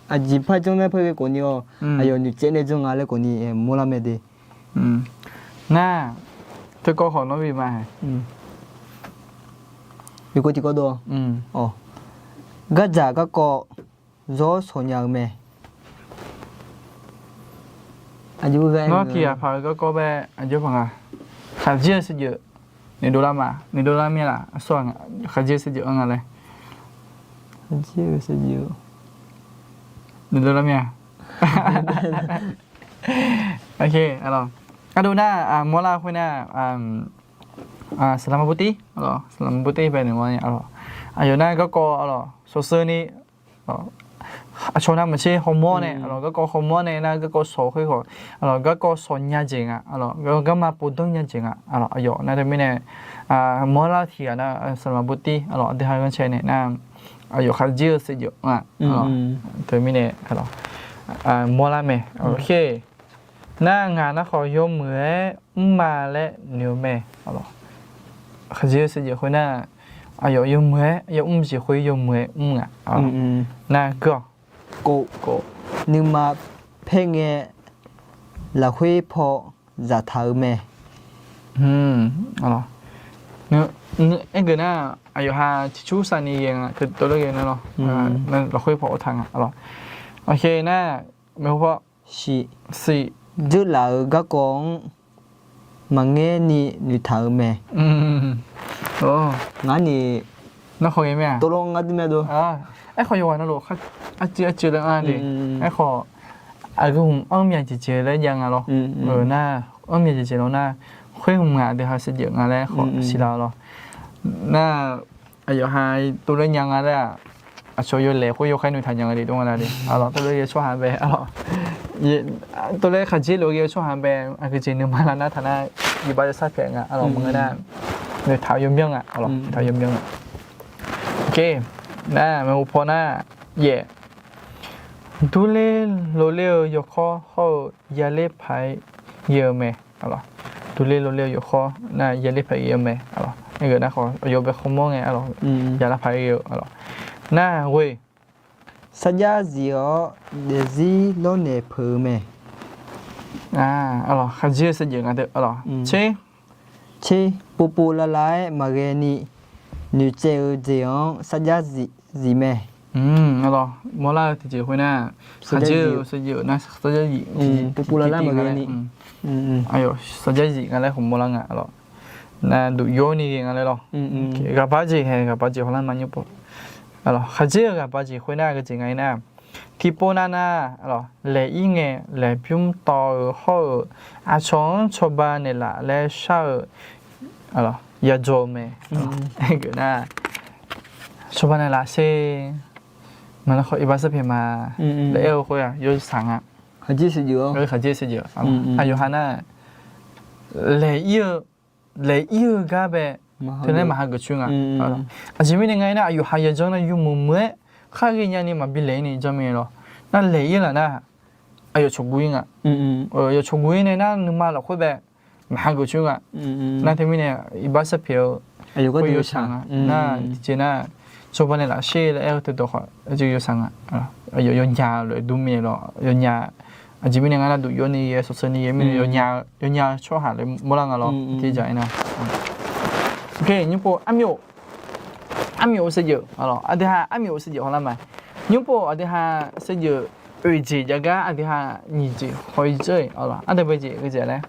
aqjeq par janr laer par ghae khawf ni-awr, aqyawf noeqtsaev nae janr nga laer khawf ni mawrlar mae de. Nar, teukawv khawf nawr bi ma. Yawkawv tiq kawv dov-awr, gardzaq garkawv zawr shawq nya-eu mae. Nawr tiq ghaq paq-eu garkawv bae aqjox paq nga. Khaqdzer-eu saevdzeuf noeqdov lar ma, noeqdov lar mir-a laf, aqsur-aq, khaqdzer-eu saevdzeuf-anr nga laer. Khaqdzer-eu saevdzeuf noeqdov lar mir-a. Aqdov nar, mawrlar khoer nar, saqlaqma burtir, saqlaqma burtir bae noeq-awr ni, aqyawf nar garkawv, aqlawq, shawqsheu ni, aqcawq navmaqtser hawmawr nae, aqlawq, garkawv hawmawr nae nar garkawv shawq khoer khawf, aqlawq, garkawv shawq nya jeq nga, aqlawq, garma povdanr nya jeq nga, aqlawq, aqyawf nar teumirnae, mawrlar tiq ghaq nar, saqlaqma burtir, aqlawq, aqdui ha ghanrcae nae nar, aqyawf khaqdzer-eu saevdzeuf nga, aqlawq, teumirnae, aqlawq, mawrlar mae, aqlawq, khe. Nar ngaq nar khawf yawmuiq-aer mr ma laer noeq-eu mae, aqlawq. Khaqdzer-eu saevdzeuf khoer nar, aqyawf yawmuiq-aer yamr jeq khoer yawmuiq-aer mr nga, aqlawq. Nar geur-awq. Nuima paer ngae lafkhoer paw zaftaq-eu mae. Aergeuf nar, aqyawf ha ciqcur sar ni ghae nga, teutovler ghae nar lawr, lafkhoer paw ov taq nga, aqlawq. Aqkhaer nar, maeqhu paw, siq, dzeur laf-euq garkawv-anr maqngaer ni noeqtaq-eu mae. Ngar ni, nar khawf ghae mae-a, tov lawr ngar dui mae dov. Aerkhawf yawqghaq navluf, arcuiv arcuiv laer nga de. Aerkhawf, aqgeu hmq anr mya jeq jeq laer jav nga lawr. Nar, anr mya jeq jeq lawr nar, khoer hmq ngaq deuq ha saevdzeuf nga laer khawf siqlar lawr. Nar, aqyawf ha tov laer nya nga laer-aq, aqcawq yawlaeq khoer yawkhaer noeqtaq nya nga de, dov nga la de. Aqlawq, tov laer ghae-eu tsawrhaq bae, aqlawq, tov laer khaqdzer lof-aer ghae-eu tsawrhaq bae, aqgeujeq nuima lar nar taq nar, iqbax yawsar pyaeq nga, aqlawq, maqngeur nar, noeqtaq-eu yawmyanr nga, aqlawq, noeqtaq-eu yawmyanr nga. Nar, maeqhu paw nar, yaef, durler lorler-eu yawkawr hawr-eu yaler paq-aer ghae-eu mae, aqlawq. Durler lorler-eu yawkawr nar yaler paq-aer ghae-eu mae, aqlawq. Aergeuf nar khawf aqyawf bae hawmawr ngae, aqlawq, yaler paq-aer ghae-eu, aqlawq. Nar ghoe, sarjax zif-awr daefzir lawrnaeq peuq-eu mae. Aqlawq, khaqdzer-eu saevdzeuf nga deuq, aqlawq. Tser, tser, povpov lavlav-aer maqghae ni noeqtsaev-eu jeq-anr sarjax zif mae. Aqlawq, mawrlar-eu tiqjeq khoer nar, khaqdzer-eu saevdzeuf nar sarjax zif, povpov lavlav maqghae ni, aqyawf sarjax zif nga laer khawf mawrlar nga, aqlawq. Nar duq yawr ni ghae nga laer lawr. Ghaqbaq jeq hae, ghaqbaq jeq hawlar ma nymr pov. Aqlawq, khaqdzer-eu ghaqbaq jeq khoer nar geujeq nga aer nar, tiqpov navnav, aqlawq, laeq ir ngae laeqbymr tawv-eu hawr-eu, aqcawq-anr cawba naeqlaf laer shar-eu, aqlawq, yadzaw-eu mae. Aergeuf nar, cawba naeqlaf sher, maqnar khawf iqbax sarpyaeq ma laer aer-eu khoer-aq yawsaq nga. Khaqdzer saevdzeuf, aqyawf ha nar, laeq ir-eu, laeq ir-eu gar bae teunae maqha geuf coer nga. Aqjeq mirnae nga aer nar, aqyawf ha yajanr nar yawmuiq muiq-aer khar ghae nya ni maqbi laeq ir ni janr mae lawr. Nar laeq ir laf nar, aqyawf cawqguv ir nga. Aqyawf cawqguv ir nae nar nuima lafkhoer bae maqha geuf coer nga. Nar teumirnae iqbax sarpyaeq-eu khoer yawsaq nga. Nar tiqjeq nar, cawba naeqlaf sher laer aer-eu teudawq khawf yawsaq nga. Aqyawf yawnya lof-aer dur mae lawr, yawnya. Aqjeq mirnae nga nar, duq yawr ni ghae, sawqseu ni ghae mirnae yawnya-eu tsawrhaq laer mawrlar nga lawr, tiqjeq aer nar. Nymr pov armyof, armyof-eu saevdzeuf, aqdui ha armyof-eu saevdzeuf hawlar ma. Nymr pov aqdui ha saevdzeuf oeq jeq jav gar aqdui ha nyiq jeq haw-ir dzeur-eq, aqlawq, ardanqbae jeq ghae jeq laer.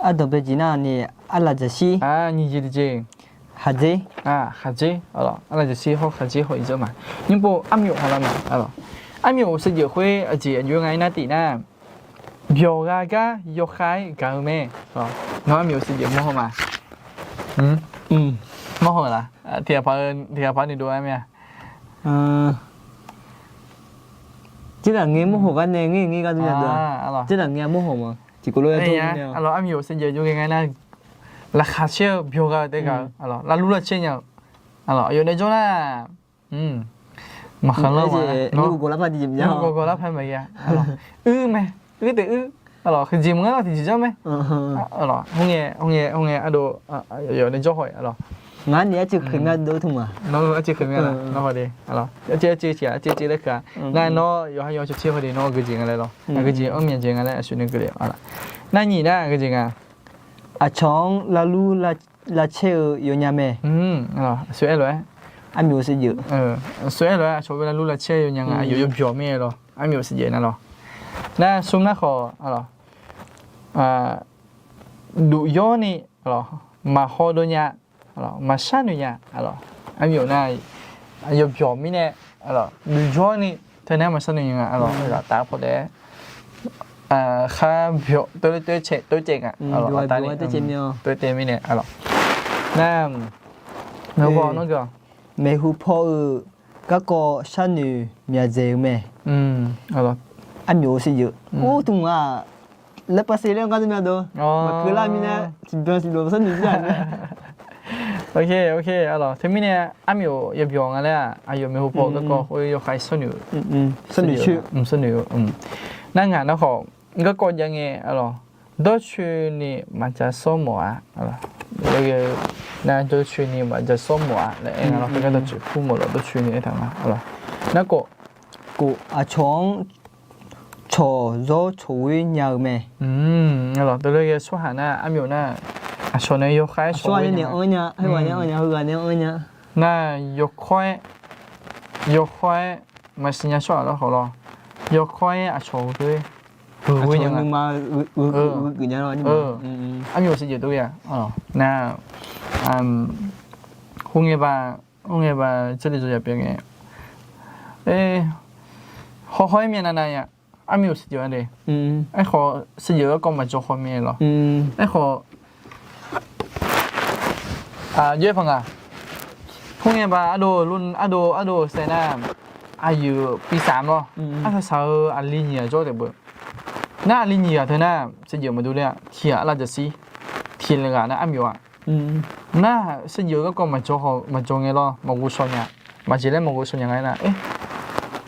Ardanqbae jeq nar ni, arlaqjaqshir, nyiq jeq tiqjeq, khaqdzer, khaqdzer, aqlawq, arlaqjaqshir hawr khaqdzer haw-ir dzeur ma. Nymr pov armyof hawlar ma, aqlawq. Armyof saevdzeuf khoer aqjeq aqjox nga aer nar tif nar, Byawq gha gar yawkhav-aer gaq-eu mae. Nawr armyawf siqjeq mawrhaw ma. Mawrhaw laf? Tiqghaq paq-eu, tiqghaq paq noeqdov-aer mae-a. Tserlaf ngae mawrhaw gar nae ngae ngae gar dov nya dov-a. Tserlaf ngae mawrhaw ma. Tiqkawv lof-aer dov-a. Armyawf siqjeq jov ghae nga nar, laqkhaq caer-eu byawq gha-eu taef gaq-eu, lavlur lavcaer nya-eu, aqyawf nae jawr nar, maqkhanq lanr ma, gawqgawq lar paq maqya, uir mae, uir taef uir, aqlawq huiqjeq maqngeur lar tiqjeq janr mae. Aqlawq, hmr ngae, hmr ngae, hmr ngae ardov, aqyawf nae jawr haw-iq, aqlawq. Ngar ni arciv keuq mya dov tmr-aq. Nawr arciv keuq mya laf, nawr haw de, aqlawq. Arciv arciv tiq ghaq arciv arciv laer keuq-a. Nar nawr yawqha yawq cawq tir haw de, nawr geujeq nga laer lawr. Aqgeujeq anr mya jeq nga laer aqsur ni keuvle-awq. Nar nyiq nar geujeq nga. Aqcawq-anr lavlur lavcaer-eu yawnya mae. Aqsur aer lof-aer, armyawf siqjeq, aqsur aer lof-aer aqcawq-eu lavlur lavcaer-eu yawnya nga, aqyawf yawbyawq mirnae lawr, armyawf siqjeq nar lawr. Nar smr nar khawf, aqlawq, duf yawr ni, aqlawq, maqhaw dov nya, aqlawq, maqshar noeq nya, aqlawq, armyawf nar yawbyawq mirnae, aqlawq, duf yawr ni teunae maqshar noeq nya nga, aqlawq, aqtaf paw taef-aer khar byawq toer toer caev toer caev nga, aqlawq, aqtaf ni toer caev mirnae, aqlawq. Nar, maeqhu paw-eu garkawv sharnoeq myaqdzaeq-eu mae. Armyawf siqjeq, or tmr-aq, laer pav se laer gar dov mya dov, maqkeuv lar mirnae tiqbyan tiqlof sharnoeq jir-aq mae. Teumirnae armyawf yawbyawq nga laer-aq, aqyawf maeqhu paw-eu garkawv khoer yawkhav-aer sharnoeq, sharnoeq-eu. Nar ngaq nar khawf, garkawv jav ngae, aqlawq, dawrcoeni maqdzaq sawr mawf-a. Nar dawrcoeni maqdzaq sawr mawf-a laer aer nga lawr. Khoergar dawqtsuif kur mawf lawq, dawrcoeni aertaq nga. Nar khawf, aqcawq-anr cawq zawr cawq ghoer nya-eu mae. Teulof-aer ghae tsawrhaq nar armyawf nar, aqcawq nae yawkhav-aer cawq ghoer nya, nar yawkawr-aer, yawkawr-aer maqsiq nya tsawrhaq lawr khawf lawr, yawkawr-aer aqcawq-eu ghoer, ghoer nya nga. Armyawf siqjeq dov-a, nar, khoerngae ba, khoerngae ba jarlif dzaw ya pyeuf ngae, hawhaw-aer myavnav nav ya. Armyawf siqjeq-a de. Aerkhawf siqjeq garkawv maqjawr khawf mae lawr. Aerkhawf, jawr-aer paq nga. Khoerngae ba ardov, ardov, ardov-eu saev nar, aqyuif pisaf lawr. Arsaq saq-eu aqli nyiq ghaq jawr taef beu. Nar aqli nyiq ghaq teu nar siqjeq maqdur ler-a. Tiq ghaq arlav jaqsir, tiq ghaq nar armyawf-a. Nar siqjeq garkawv maqjawr ngae lawr, maqghov shaw nya, maqjeq laer maqghov shaw nya nga aernar,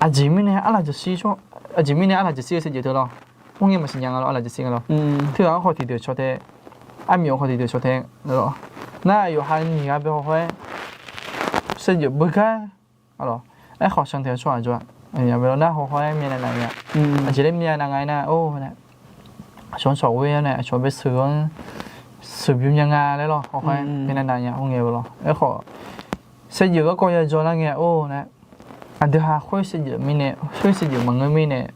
aqjeq mirnae arlav jaqsir, aqjeq mirnae arlav jaqsir-eu siqjeq teu lawr, khoerngae maqsiq nya nga lawr, arlav jaqsir nga lawr. Teughaq-anr khawf tiqdeuq caw tae, armyawf khawf tiqdeuq caw tae, nar yawqha nyiq ghaq bae hawhaw-aer siqjeq beugar, aqlawq, aerkhawf shantae-eu tsawrhaq jawr-a. Nar hawhaw-aer myavnav nav ya. Aqjeq laer myavnav nga aernar, aqcawq-anr cawq ghoer-awr nae aqcawq bae sheuq-anr sheuqbymr nya nga laer lawr, hawhaw-aer myavnav nav ya, khoerngae ba lawr. Aerkhawf siqjeq garkawv yajawr lar ngae or nae, aqdui ha khoer siqjeq mirnae, khoer siqjeq maqngeur mirnae,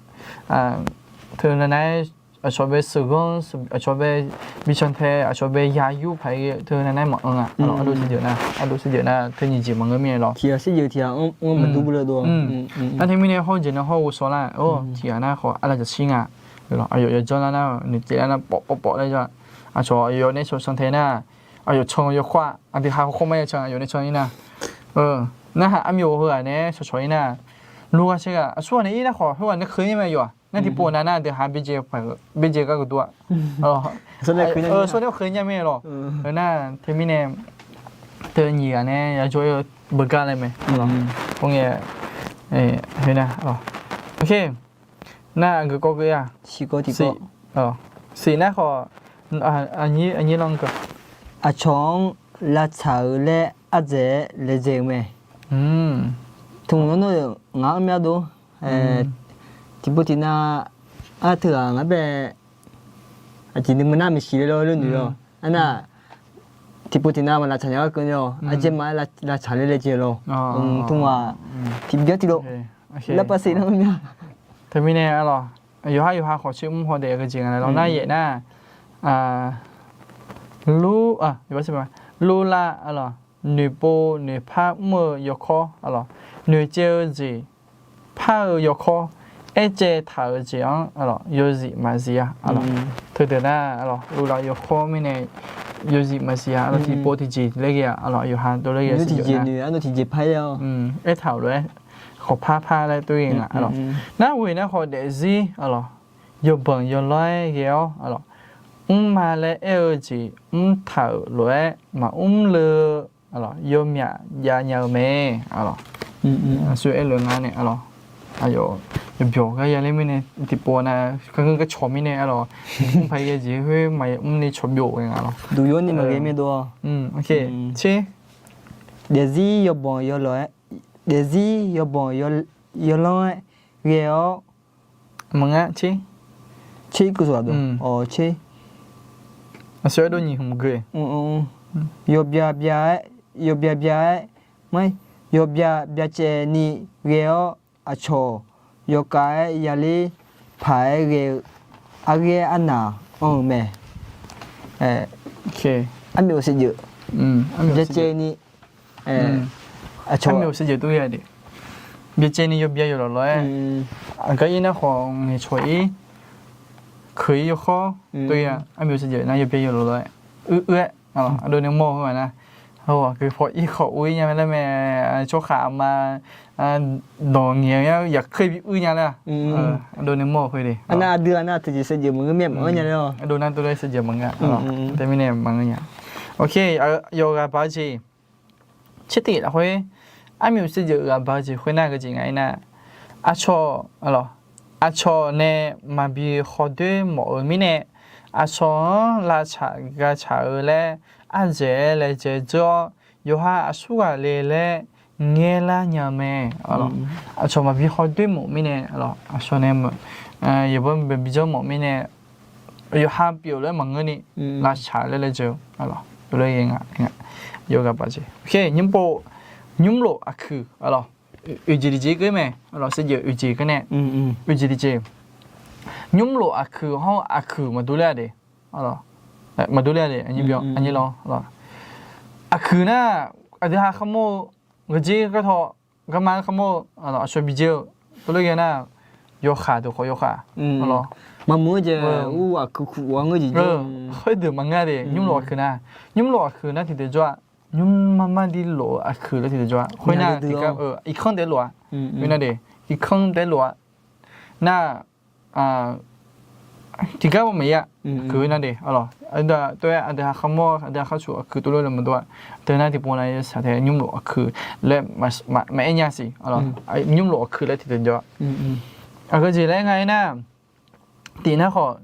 teu navnav-aer aqcawq bae sheuqghanr, aqcawq bae bi cantae, aqcawq bae ya yur paq-aer teu navnav-aer maqanr-a. Aqdui siqjeq nar, aqdui siqjeq nar teu nyiq jeq maqngeur mirnae lawr. Tiq ghaq siqjeq tiq ghaq-anr maqdur beu-eu dov. Nar teumirnae hawr-eu jeq nar hawr ghovshaw lar-a. Tiq ghaq nar khawf arlav jaqsir nga. Aqyawf yawjanr lar nar, noeqtsaev lar nar pawf pawf pawf laer ja. Aqcawq yawf nae cawq cantae nar, aqyawf can yawkhawr-aq, aqdui ha khawr khawr ma ya can, aqyawf nae can-ir nar. Narhaq armyawf heughaq nae cawqcawq-ir nar, loghaq shaerghaq aqsurghaq nae ir nar khawf, khoerghaq nae keuv-ir ma yawf-aq. Nar tiqpov nav nar aqdui ha byaerdzae gar geuq dur-aq. Aqsurghaq nae keuv nya mae lawq. Nar teumirnae teu nyiq ghaq nae yajawr-ir-eu beugar laer mae. Khoerngae, khoernar, nar aqgeu kawv geu-a. Siq nar khawf, aqnyir lanr geu. Aqcawq-anr lavtsaq-eu laer ardzaeq-aer laejae-eu mae. Tmq nawr nawr-eu ngaq-anr myar dov. Tiqpov tiqnav, arteughaq ngar bae aqjeq nuima nar maeqshi le lawr, lor noeq lawr. Arnar, tiqpov tiqnav maq lavtsaq nya gar keuvni lawr, aqjeq ma-aer lavtsaq le laejae lawr. Tmq-aq, tiqbyan tiqlof, lavpav se nar mya. Teumirnae arlawq, yawqhar yawqha khawf tser mr haw daef-eu jeq nga lawr. Nar yaef nar, lur, lur lar, noeqpov noeqpar mr-eu yawkawr, noeqcaev-eu jeq par-eu yawkawr, aercaev taq-euq jeq-anr aqlawq yawzif maqzif-a aqlawq. Teudeuq nar aqlawq uvlaf yawkhawr mirnae yawzif maqzif-a aqlawq. Tiqpov tiqjeq laer ghae-a aqlawq. Yawqha dovle ghae tiqjeq nar, aertaq-euq lof-aer khawqpar par laer tov ghae nga aqlawq. Nar ghoe nar khawf daefzir aqlawq yawbanq yawlanr-aer ghae-awr aqlawq, mrma laer aer-eu jeq mrtaq-euq lof-aer maqmr le-eu aqlawq yawmyaq jav nya-eu mae aqlawq. Aqsur aer-eu nga nae aqlawq, yawbyawq gar ya ler mirnae tiqpov nav gargeur garcawq mirnae aqlawq, mrpaq ghae jeq khoer maqya mrni cawqbyov ghae nga lawq. Duqyawr ni maqghae maerdov-a. Tser, daefzir yawbanq yawlanr-aer, daefzir yawbanq yawlanr-aer ghae-awr maqngar tser, tser, aqsur aer dov nyiq hmq geu, yawbyav byav-aer, yawbyav byav-aer, yawbyav byacaevni ghae-awr aqcawq yawkhav-aer yaler paq-aer ghae-eu arghaer arnaq anr-eu mae. Armyawf saevdzeuf byacaevni aqcawq armyawf saevdzeuf tov ghae-a de. Byacaevni yawbyav yawlawq lawq-aer, aqgar ir nar khawf ngaeqcawq ir, keuq ir yawkhawr tov ghae-a. Armyawf saevdzeuf nar yawbyav yawlawq lawq-aer, uir uir-aer aqdov nae mawr-eu khoer-aq nar, aqgeu paw ir khawf uir nya mae laer mae, tsawrhaq aqma dawq ngaeq-eu yaqkhaer bi uir nya laer-a. Aqdov nae mawr-eu khoer de. Aqnar aqdui aqnar tiqjeq saevdzeuf maqngeur mir-a maqanr nya laer-awr. Aqdov nar dovle saevdzeuf maqngeur. Teumirnae maqngeur nya. Ok, yawqghaq baq-eu jeq tser tiq lafkhoer, armyawf saevdzeuf ghaq baq-eu jeq khoernar geujeq nga aernar, aqcawq, aqcawq nae maqbi khawdoer mawf-eu mirnae, aqcawq-anr lavtsaq gaqtsaq-eu laer ardzaeq-aer laejae dzeur-awr, yawqha aqsurghaq le laer ngaelar nya-eu mae. Aqcawq maqbi khawdoer mawf-eu mirnae, aqcawq nae yawqbawr maqbi dzeur mawf-eu mirnae, yawqha pyeuf-eu lof-aer maqngeurni lavtsaq laer laejae-eu, yawqghaq baq-eu jeq. Nymrpov, nymrlof aqkuiq, oeqjeq tiqjeq keuv mae, saevdzeuf oeqjeq keuv nae, oeqjeq tiqjeq, nymrlof aqkuiq hawr aqkuiq maqdur ler-a de. Maqdur ler-a de, aqnyir lar. Aqkuiq nar, aqdui ha kharmawr-eu, ngaqjer gartaw, garma kharmawr-eu, aqcawq bidzer-eu, tov ler ghae nar, yawkhav deuq khawf yawkhav, maqmuiq-eu jeq, ur aqkuiq kuq-a ngeur jeq, khoerdeuq maqngeur de. Nymrlof aqkuiq nar, nymrlof aqkuiq nar tiqdeuq jawr-a. Nymrma mar dir lof-eu aqkuiq laer tiqdeuq jawr-a. Khoernar tiqgar irkanr taef lof-a. Khoernar de, irkanr taef lof-a. Nar tiqgar maqmaf-ir-a. Aqkuiq khoernar de, tov-aer aqdui ha kharmawr, aqdui ha kharcuq aqkuiq tov ler laer maqdur-a. Teunar tiqpov nav yawshaq taef nymrlof aqkuiq laer maqaer nya siq. Nymrlof aqkuiq laer tiqdeuq jawr-a. Aqgeu jeq laer nga aernar, tiq nar khawf,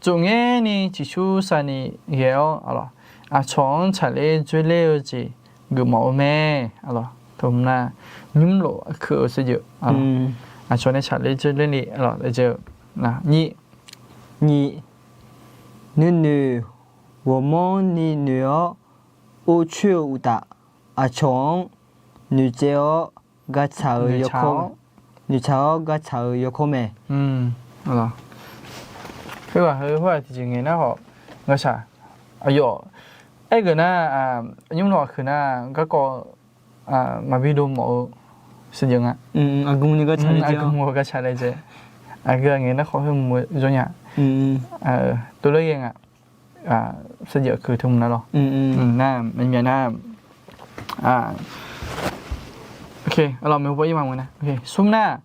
tsov ngaer ni ciqcur sar ni ghae-awr, aqcawq-anr tsaqler dzoerler-eu jeq geufmawf-eu mae. Teunar, nymrlof aqkuiq-eu saevdzeuf, aqcawq nae tsaqler dzoerler ni, nyiq, nyiq, nuinoeq ghawqmanrni noeq-awr, or coer-eu uqtaf, aqcawq-anr noeqtsaev-awr, gaqtsaq-eu yawkawr, noeqtsaq-awr gaqtsaq-eu yawkawr mae. Khoerghaq heu khoerghaq tiqjeq ngaeq nar khawf, gaqshaq, aqyawf, aergeuf nar, nymrlof aqkuiq nar garkawv maqbi dov mawf-eu saevdzeuf nga. Aqgeu gaqshaq laejae, aqgeu aqngaeq nar khawf heu mq-eu jawr nya. Tov ler ghae nga. Saevdzeuf aqkuiq teu mq nar lawr. Nar, maqmyaq nar, smr nar,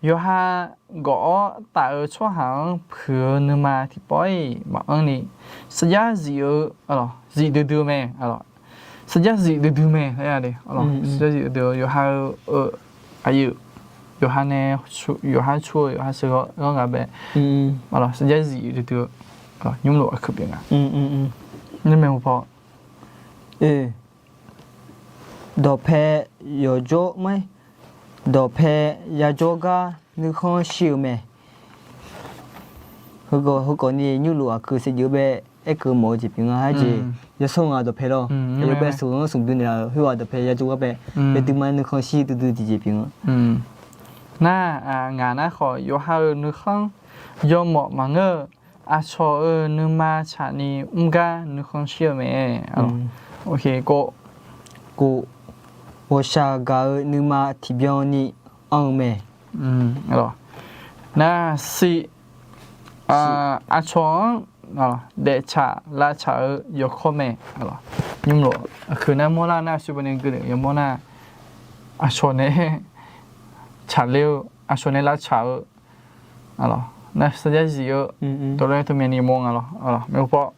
yawqha gawf-awr taf-eu tsawrhaq-anr puiq-eu nuima tiqpawf-iq maqanr ni, sarjax zif-eu, zif duidui-eu mae. Sarjax zif duidui mae. Sarjax zif duidui-eu yawqha-eu, aqyuif, yawqha nae, yawqha cu-eu yawqha sheuq ghanr ghaq bae, sarjax zif duidui-eu nymrlof aqkuiq pyeuf nga. Nymrmaeq paw, dawqpae yawqjawr ma-aer, dawqpae yajawr gar nuikhanr shir-eu mae. Heukawf ni nymrlof aqkuiq saevdzeuf bae aerkeuv mawf-eu jeq pyeuf nga. Aerjeq yawsanr ghaq dawqpae lawr, aqyawf bae smq-anr smq bymr naeqlaf-euq khoerghaq dawqpae yajawr gar bae, bae duima nuikhanr shir duidui tiqjeq pyeuf nga. Nar, ngaq nar khawf yawqha-euq nuikhanr yawmawf maqngeur-eu, aqcawq-euq nuima tsaqni mr gar nuikhanr shir-eu mae. Kov, ghawqshaq gaq-eu nuima tiqbyan ni anr-eu mae. Nar siq, aqcawq-anr daeftsaq lavtsaq-eu yawkawr mae. Nymrlof aqkuir nar mawrlar nar aqsur baqni geunaeq yamawr nar, aqcawq nae tsaqler-eu, aqcawq nae lavtsaq-eu, nar sarjax zif-eu, tov laer teu myavni mawr nga lawr. Maeqhu paw,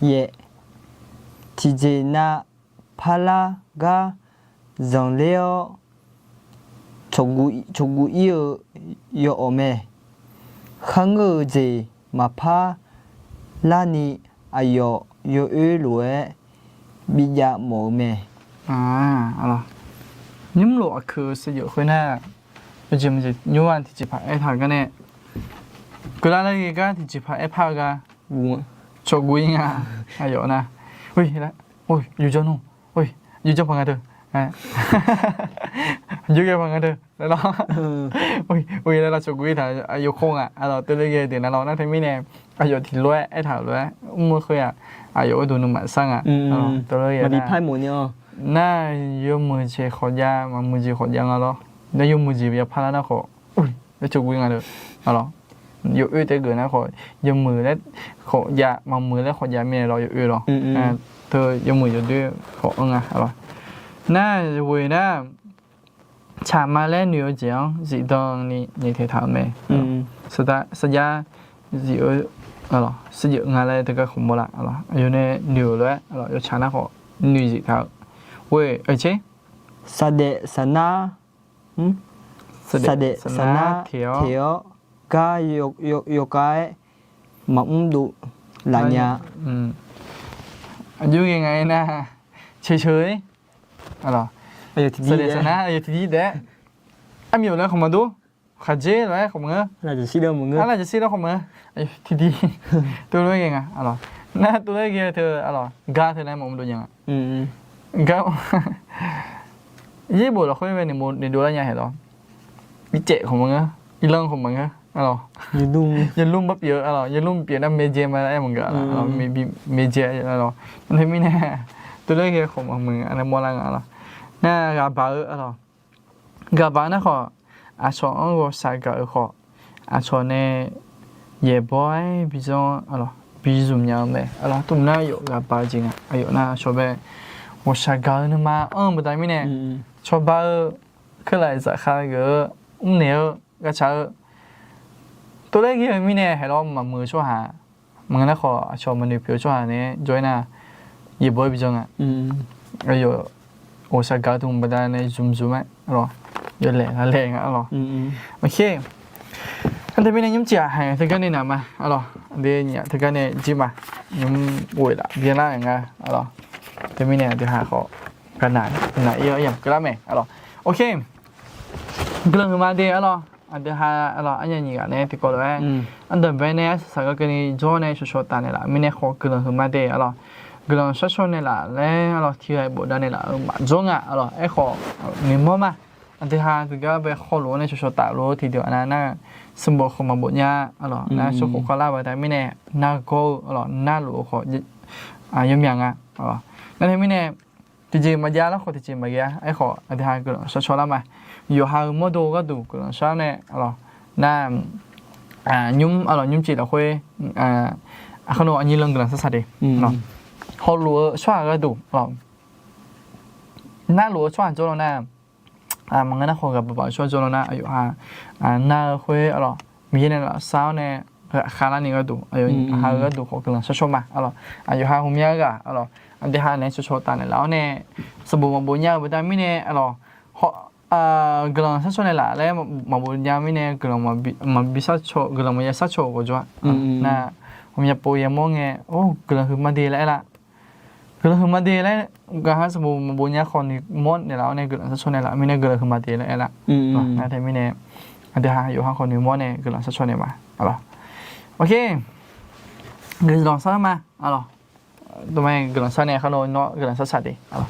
yaeq, tiqjeq nav parlar gar zanqler-awr, cawqguv ir-eu yaw-awq mae. Kharngeur-eu jeq maqpar larni aqyawf yawoer lof-aer bijav mawf-eu mae. Nymrlof aqkuir-eu saevdzeuf khoer nar, yawjeq maqjeq nymr-aq tiqjeqpaq aertaq-eu gar nae, keuvlar laer ghae gar tiqjeqpaq aerpar-eu gar, cawqguv ir nga. Aqyawf nar, yawjawr nmr, yawjawr paq nga deuq, yawjawr paq nga deuq laer lawr. Laer lawr cawqguv ir taq yawkawr nga. Tov laer ghae deuq nar lawr nar teumirnae, aqyawf tiqlof-aer aertaq-euq lof-aer mr-eu khoer-aq, aqyawf gharduq nuima sar nga. Tov laer ghae nar, nar yawmuiq jeq khawf jav, maqmuiq jeq khawf jav nga lawr. Nar yawmuiq jeq yaparlar nar khawf, laer cawqguv ir nga deuq, aqlawq. Yawoer taef geuf nar khawf, yawmuiq laer khawf jav, maqmuiq laer khawf jav mirnae lawr, yawoer lawr. Teu yawmuiq yawdoer khawf anr nga, aqlawq. Nar ghoeq nar, tsaqma laer noeq-eu jeq-anr zifdan ni noeqtaq taq-euq mae. Sarjax zif-eu, aqlawq, sarjax nga laer teugar khawf mawrlar, aqlawq. Aqyawf nae noeq-euq lof-aer, aqlawq, yawtsaq nar khawf noeq zif taq-eu. Ghoeq, aqjeq, saqdaef saqnar, saqdaef saqnar teq-awr gar yawkhav-aer maqmr dov laf nya. Aqjox ghae nga aernar, ceuq ceuq-ir, saqdaef saqnar aqyawf tiqdir taef-aer, armyawf laer khawf maqdur, khaqdzer lof-aer khawf maqngeur, arlaqjaqshir laer khawf maqngeur, tiqdir, tov laer ghae nga, aqlawq. Nar tov laer ghae teu, aqlawq, gar teu laer maqmr dov nya nga. Gar yaerbof lafkhoer mae noeqdov lar nya haeq lawr. Ircaev khawf maqngeur, irlanr khawf maqngeur, aqlawq. Yawlmr bar pyeuf-eu, aqlawq, yawlmr pyeuf nar maeqjae ma laer aer maqngeur, maeqjae, aqlawq. Teumirnae, tov laer ghae khawf maqmuiq anae mawrlar nga, aqlawq. Nar ghaqbaq-eu, aqlawq, ghaqbaq nar khawf, aqcawq-anr ghawqshaq gaq-eu khawf, aqcawq nae yaeqbawq-aer bijanr, aqlawq, bizmq nya-eu mae, aqlawq. Tmq nar yawf ghaqbaq-eu jeq nga, aqyawf nar aqcawq bae ghawqshaq gaq-eu nuima anr-eu baqda mirnae, cawba-eu keuvlaf zafkhav geuf-eu, mrnaeq-eu, ghaqtsaq-eu, tov laer ghae-eu mirnae haeq lawr maqmuiq-eu tsawrhaq, maqngeur nar khawf aqcawq maqnoeq pyeuf-eu tsawrhaq nae jawr-aer nar, yaeqbawq-aer bijanr nga. Aqyawf ghawqshaq gaq-eu dmq baqda nae zmq zmq-aer, aqlawq, yawlaeq lalaeq nga, aqlawq. Nar teumirnae nymrcif-aq haiq teugar nae naq ma, aqlawq. Aqdui nyaf teugar nae jir ma, nymr ghoeq laf byanlar nga, aqlawq. Teumirnae aqdui ha khawf, gaqnaq naq-ir-awr yamq keuvlar mae, aqlawq. Guiqlanq huiqma de, aqlawq. Aqdui ha, aqlawq, arnyaf nyiq ghaq nae tiqkawv lof-aer, ardanqbae nae arsaq saq gar keuvni jawr nae shawqshawq taf naeqlaf mirnae khawf guiqlanq huiqma de, aqlawq. Guiqlanq sharshawr naeqlaf laer, aqlawq, tiqghaq bofdav naeqlaf-eu maqjawr nga, aqlawq. Aerkhawf noeqmawr ma. Aqdui ha tiqgar bae hawluf-awr nae shawqshawq taf lof-eu tiqdeuq aqnav nar, sanqbof khawf maqbof nya, aqlawq, nar sanqbof khawf lar baqda mirnae, nargawr-eu, aqlawq, narluf-eu khawf yawmyaq nga, aqlawq. Nar teumirnae, tiqjeq maqjav lar khawf tiqjeq maqghae-a. Aerkhawf aqdui ha guiqlanq sharshawr lar ma. Yawqha-euq mawrdo gharduq guiqlanq shar nae, aqlawq, nar, nymr, aqlawq, nymrcif lafkhoer, aqkar nawq aqnyir lan guiqlanq shar shaq de. Hawluf-eu tsawrhaq gharduq, aqlawq, narluf-eu tsawrhaq jawr law nar, maqngeur nar khawf ghaq baq baq-eu tsawrhaq jawr law nar, aqyawf ha, nar-eu khoer, aqlawq, Miqyaer nae lafsar-awr nae ghaqkhav larni gharduq, aqyawf ha-eu gharduq khawf guiqlanq sharshawr ma, aqlawq. Aqyawf ha ghawqmya-eu ghaq, aqlawq, aqdui ha nae shawqshawq taf naeqlaf-awr nae, sanqbof maqbof nya-eu baqda mirnae, aqlawq, guiqlanq sharshawr naeqlaf laer maqbof nya mirnae, guiqlanq maqbi, maqbi sharcaw, guiqlanq maqya sharcaw-euq ghawqjawr-a. Nar ghawqmya pov yamawr ngae, or, guiqlanq huiqma de laer aerlar. Guiqlanq huiqma de laer, gaqha sanqbof maqbof nya khawf noeqmawr naeqlaf-awr nae guiqlanq sharcaw naeqlaf mirnae guiqlanq huiqma de laer aerlar. Nar teumirnae, aqdui ha yawqha khawf noeqmawr nae guiqlanq sharcaw naeq ma, aqlawq. Guiqlanq shar ma, aqlawq. Tov ma guiqlanq shar nae khar nawr guiqlanq shar shaq de, aqlawq.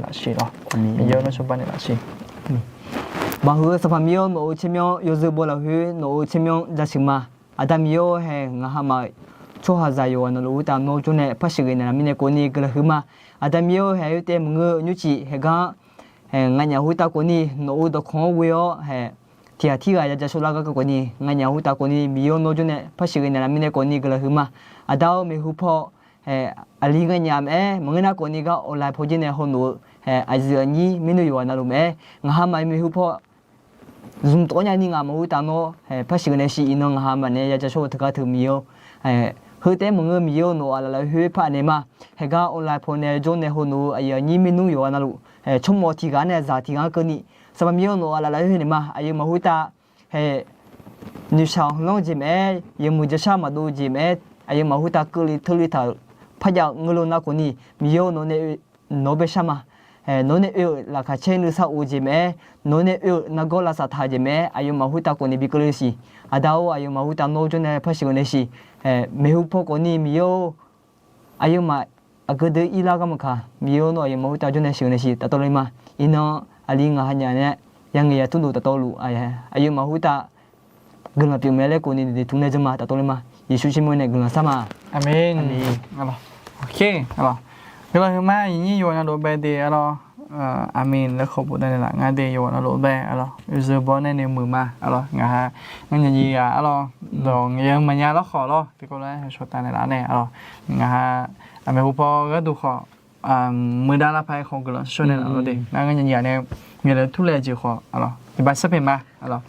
naeqlaf siq lawr. Miqyaer-anr nawr cawba naeqlaf siq. Maqhuiq-eu Sanqpaq Miqyaer-awr, nawq-euq tsermyanr yawzeu baw lafkhoer nawq-euq tsermyanr jaceuq ma. Aqda Miqyaer-or, hae ngaq ha maf tsawrhaqzaq yawqghaq navluf khoertav nawr jawrnae par sheuqghae naeqlaf mirnae kawvni guiqlanq huiqma. Aqda Miqyaer-or, hae oertav maqngeur-eu nymrcif haeqgar hae nganyaf khoertav kawvni nawq-euq dawqkawq-anr ghoe-awr hae tiqghaq tirghaq ya ja sawrlar gar kawvni nganyaf khoertav kawvni Miqyaer-or nawr jawrnae par sheuqghae naeqlaf mirnae kawvni guiqlanq huiqma. Aqda-or, maeqhu paw hae aqli nganyaf maqaer, maqngeur nar kawvni gar awqlae paw jir nae hawnuf-eu hae aqyuif aqnyir maernmr yawqghaq navluf maqaer, ngaq ha maf maeqhu paw zmq tawv nyani ngaq maf khoertav nawr hae par sheuqghae naeq siq. Iqnan ngaq ha maf nae ya ja shawr-eu teugar teu Miqyaer-or, heu taef-aer maqngeur Miqyaer-or, nawq-euq aqlaf lafkhoer par naeq ma. Haeqgar awqlae paw nae jawr nae hawnuf-eu aqyuif aqnyir maernmr yawqghaq navluf hae tsawrmawf tiqghaq nae zaq tiqghaq-anr keuvni Sanqpaq Miqyaer-or, nawq-euq aqlaf lafkhoer naeq ma. Aqyawfmaf khoertav hae noeqshaq hmqlanr-eu jeq maqaer, yawmuiq jashar maqdov-eu jeq maqaer, aqyawfmaf khoertav keuvle teule taq-euq parjav-eu ngeur lo nar kawvni Miqyaer-or, nawq nae nawq-anr bae shar ma. Nawq nae oe-euq laqkhaq caer nuisar of-eu jeq maqaer, nawq nae oe-euq nargawr lavsav taq-eu jeq maqaer, aqyawfmaf khoertav kawvni bi keuvle siq. Aqda-or, aqyawfmaf khoertav nawr jawrnae par sheuqghae naeq siq. Maeqhu paw kawvni Miqyaer-or, aqyawfmaf aqgeu deuq irlar gar maqkaq, Miqyaer-or, nawr aqyawfmaf khoertav jawrnae sheuqghae naeq siq taf tawv le ma. Iqnan aqli ngaq ha nyaf nae ya ngaeq ya tmr dov taf tawv luf, aqyawfmaf khoertav guiqlanq pyeuf mae laer kawvni noeqtmq nae janma taf tawv le ma. Yeqsur tsawrmyanr nae guiqlanq shar ma. Aqmeq. Guiqlanq huiqma aqyuif aqnyir yawqghaq navluf bae de arlawr. Aqmeq laer khawf bofdav naeqlaf nga de yawqghaq navluf bae arlawr. Oezeu baw nae noeqmuiq ma arlawr. Ngaq ha ngar nyanyir ghaq arlawr, dawq ngaeq-eu maqnya lawr khawf lawr, tiqkawv lof-aer shawr taf naeqlaf nae arlawr. Ngaq ha aqmeq hu paw gharduq khawf muiqdav lavpaq-aer khawf guiqlanq shawr naeqlaf lawr de. Nar ngar nyanyir ghaq nae ngaeq lef turlae jeq khawf arlawr, iqbax sarpaeq ma arlawr.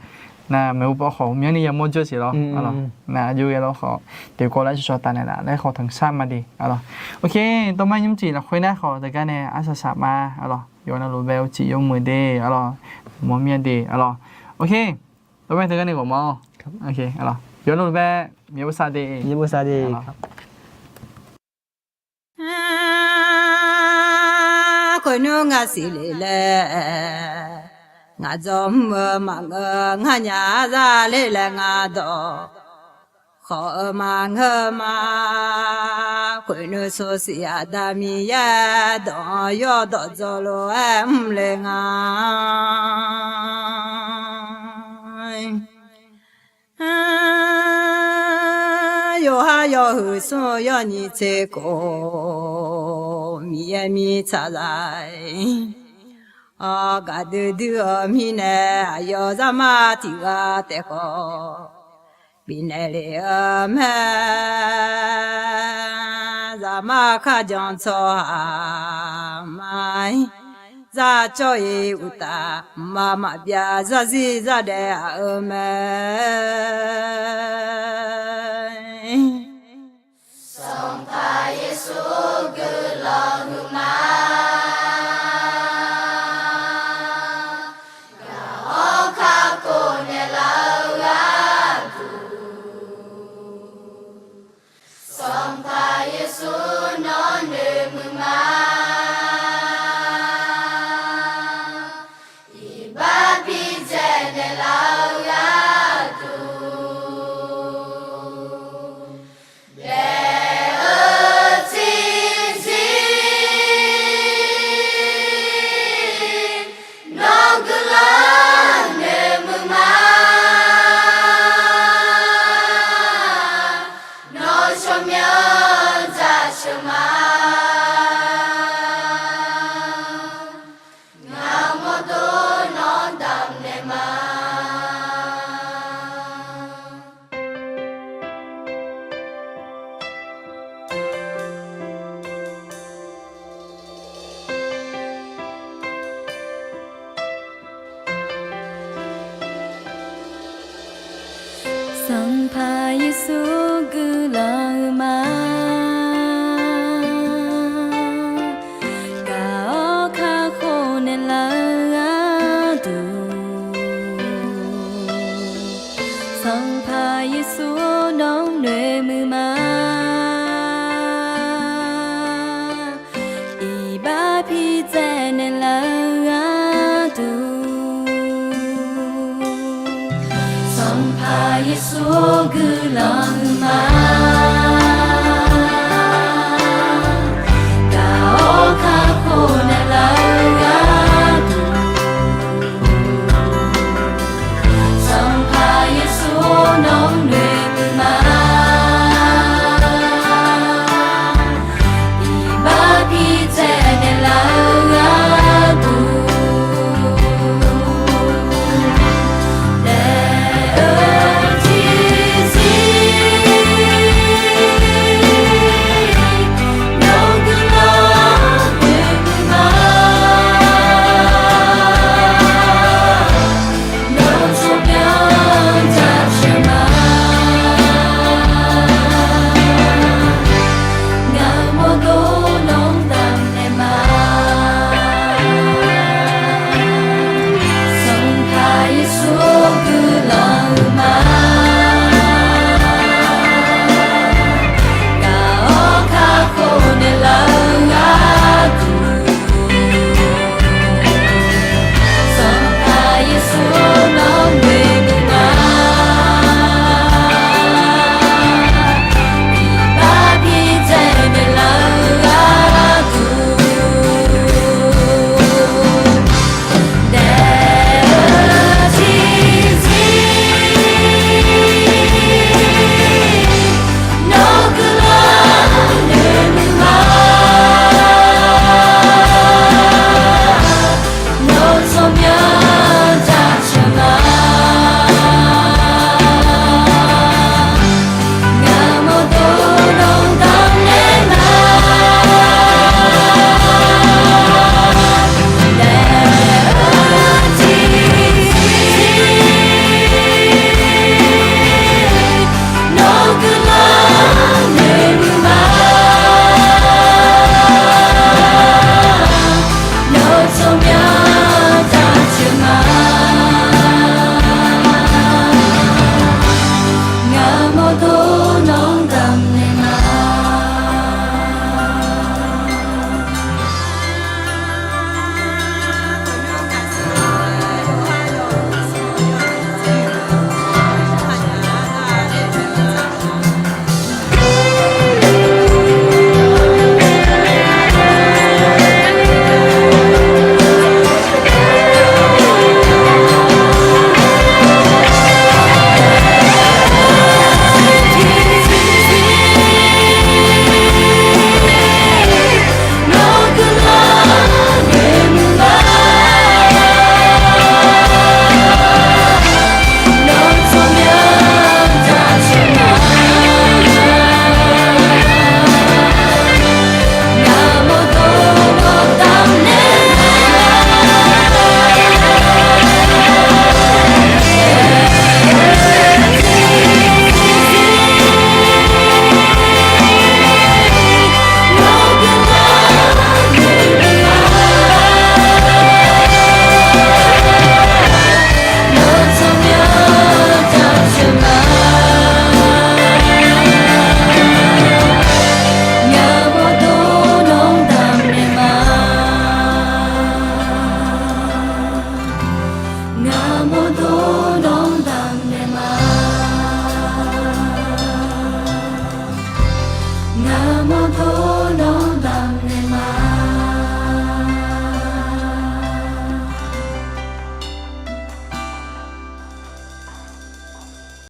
Nar maeqhu paw khawf myanrni yamawr jawr siq lawr arlawr. Nar aqjox ghae lawr khawf tiqkawv lof-aer shawr taf naeqlaf laer khawf tanqsar ma de arlawr. Oke, dawrmar nymrcif lafkhoer nar khawf teugar nae arsaq saq ma arlawr. Yawqghaq navluf bae uqcif yawmuiq de arlawr. Mawr myav de arlawr. Oke, dawrmar teugar nae ghawqmawr. Yawqghaq navluf bae miqyaer bosav de. Khoernmr ngar siqle laer, ngaq dzawr mr-eu maqngeur, nganyaf arzar ler laer ngar dawq khawf-eu maqngeur ma. Khoernmr sawrsiq Aqda Miqyaer dawq-anr yawr dawq dzaw lof-aer mr le nga. Yawqha yawhuiq smr-eu yawnyir tser khof, Miqyaer mirtsaq zaq-aer gaqdui dui-eu mirnae, aqyawf zarma tiq ghaq taef khawf bifnaeq lef-eu mae. Zaqmar kharjan tsawrhaq maqir, zar cawv-ir uqtaf, mqmaq maqbyav zarzir zardaef aq-eu mae. Sanqpaq Yeqsur guiqlanq huiqma. Gaq-awr kakhof naeqlaf-eu gharduq, Sanqpaq Yeqsur nawr noeqmuiq ma. Iqbax bidzae naeqlaf-eu gharduq, Sanqpaq Yeqsur guiqlanq-eu ma. Gaq-awr kakhof naeqlaf-eu gharduq, Sanqpaq Yeqsur nawr noeqmuiq ma. Iqbax pi tsaev naeqlaf-eu gharduq, Sanqpaq Yeqsur guiqlanq-eu ma.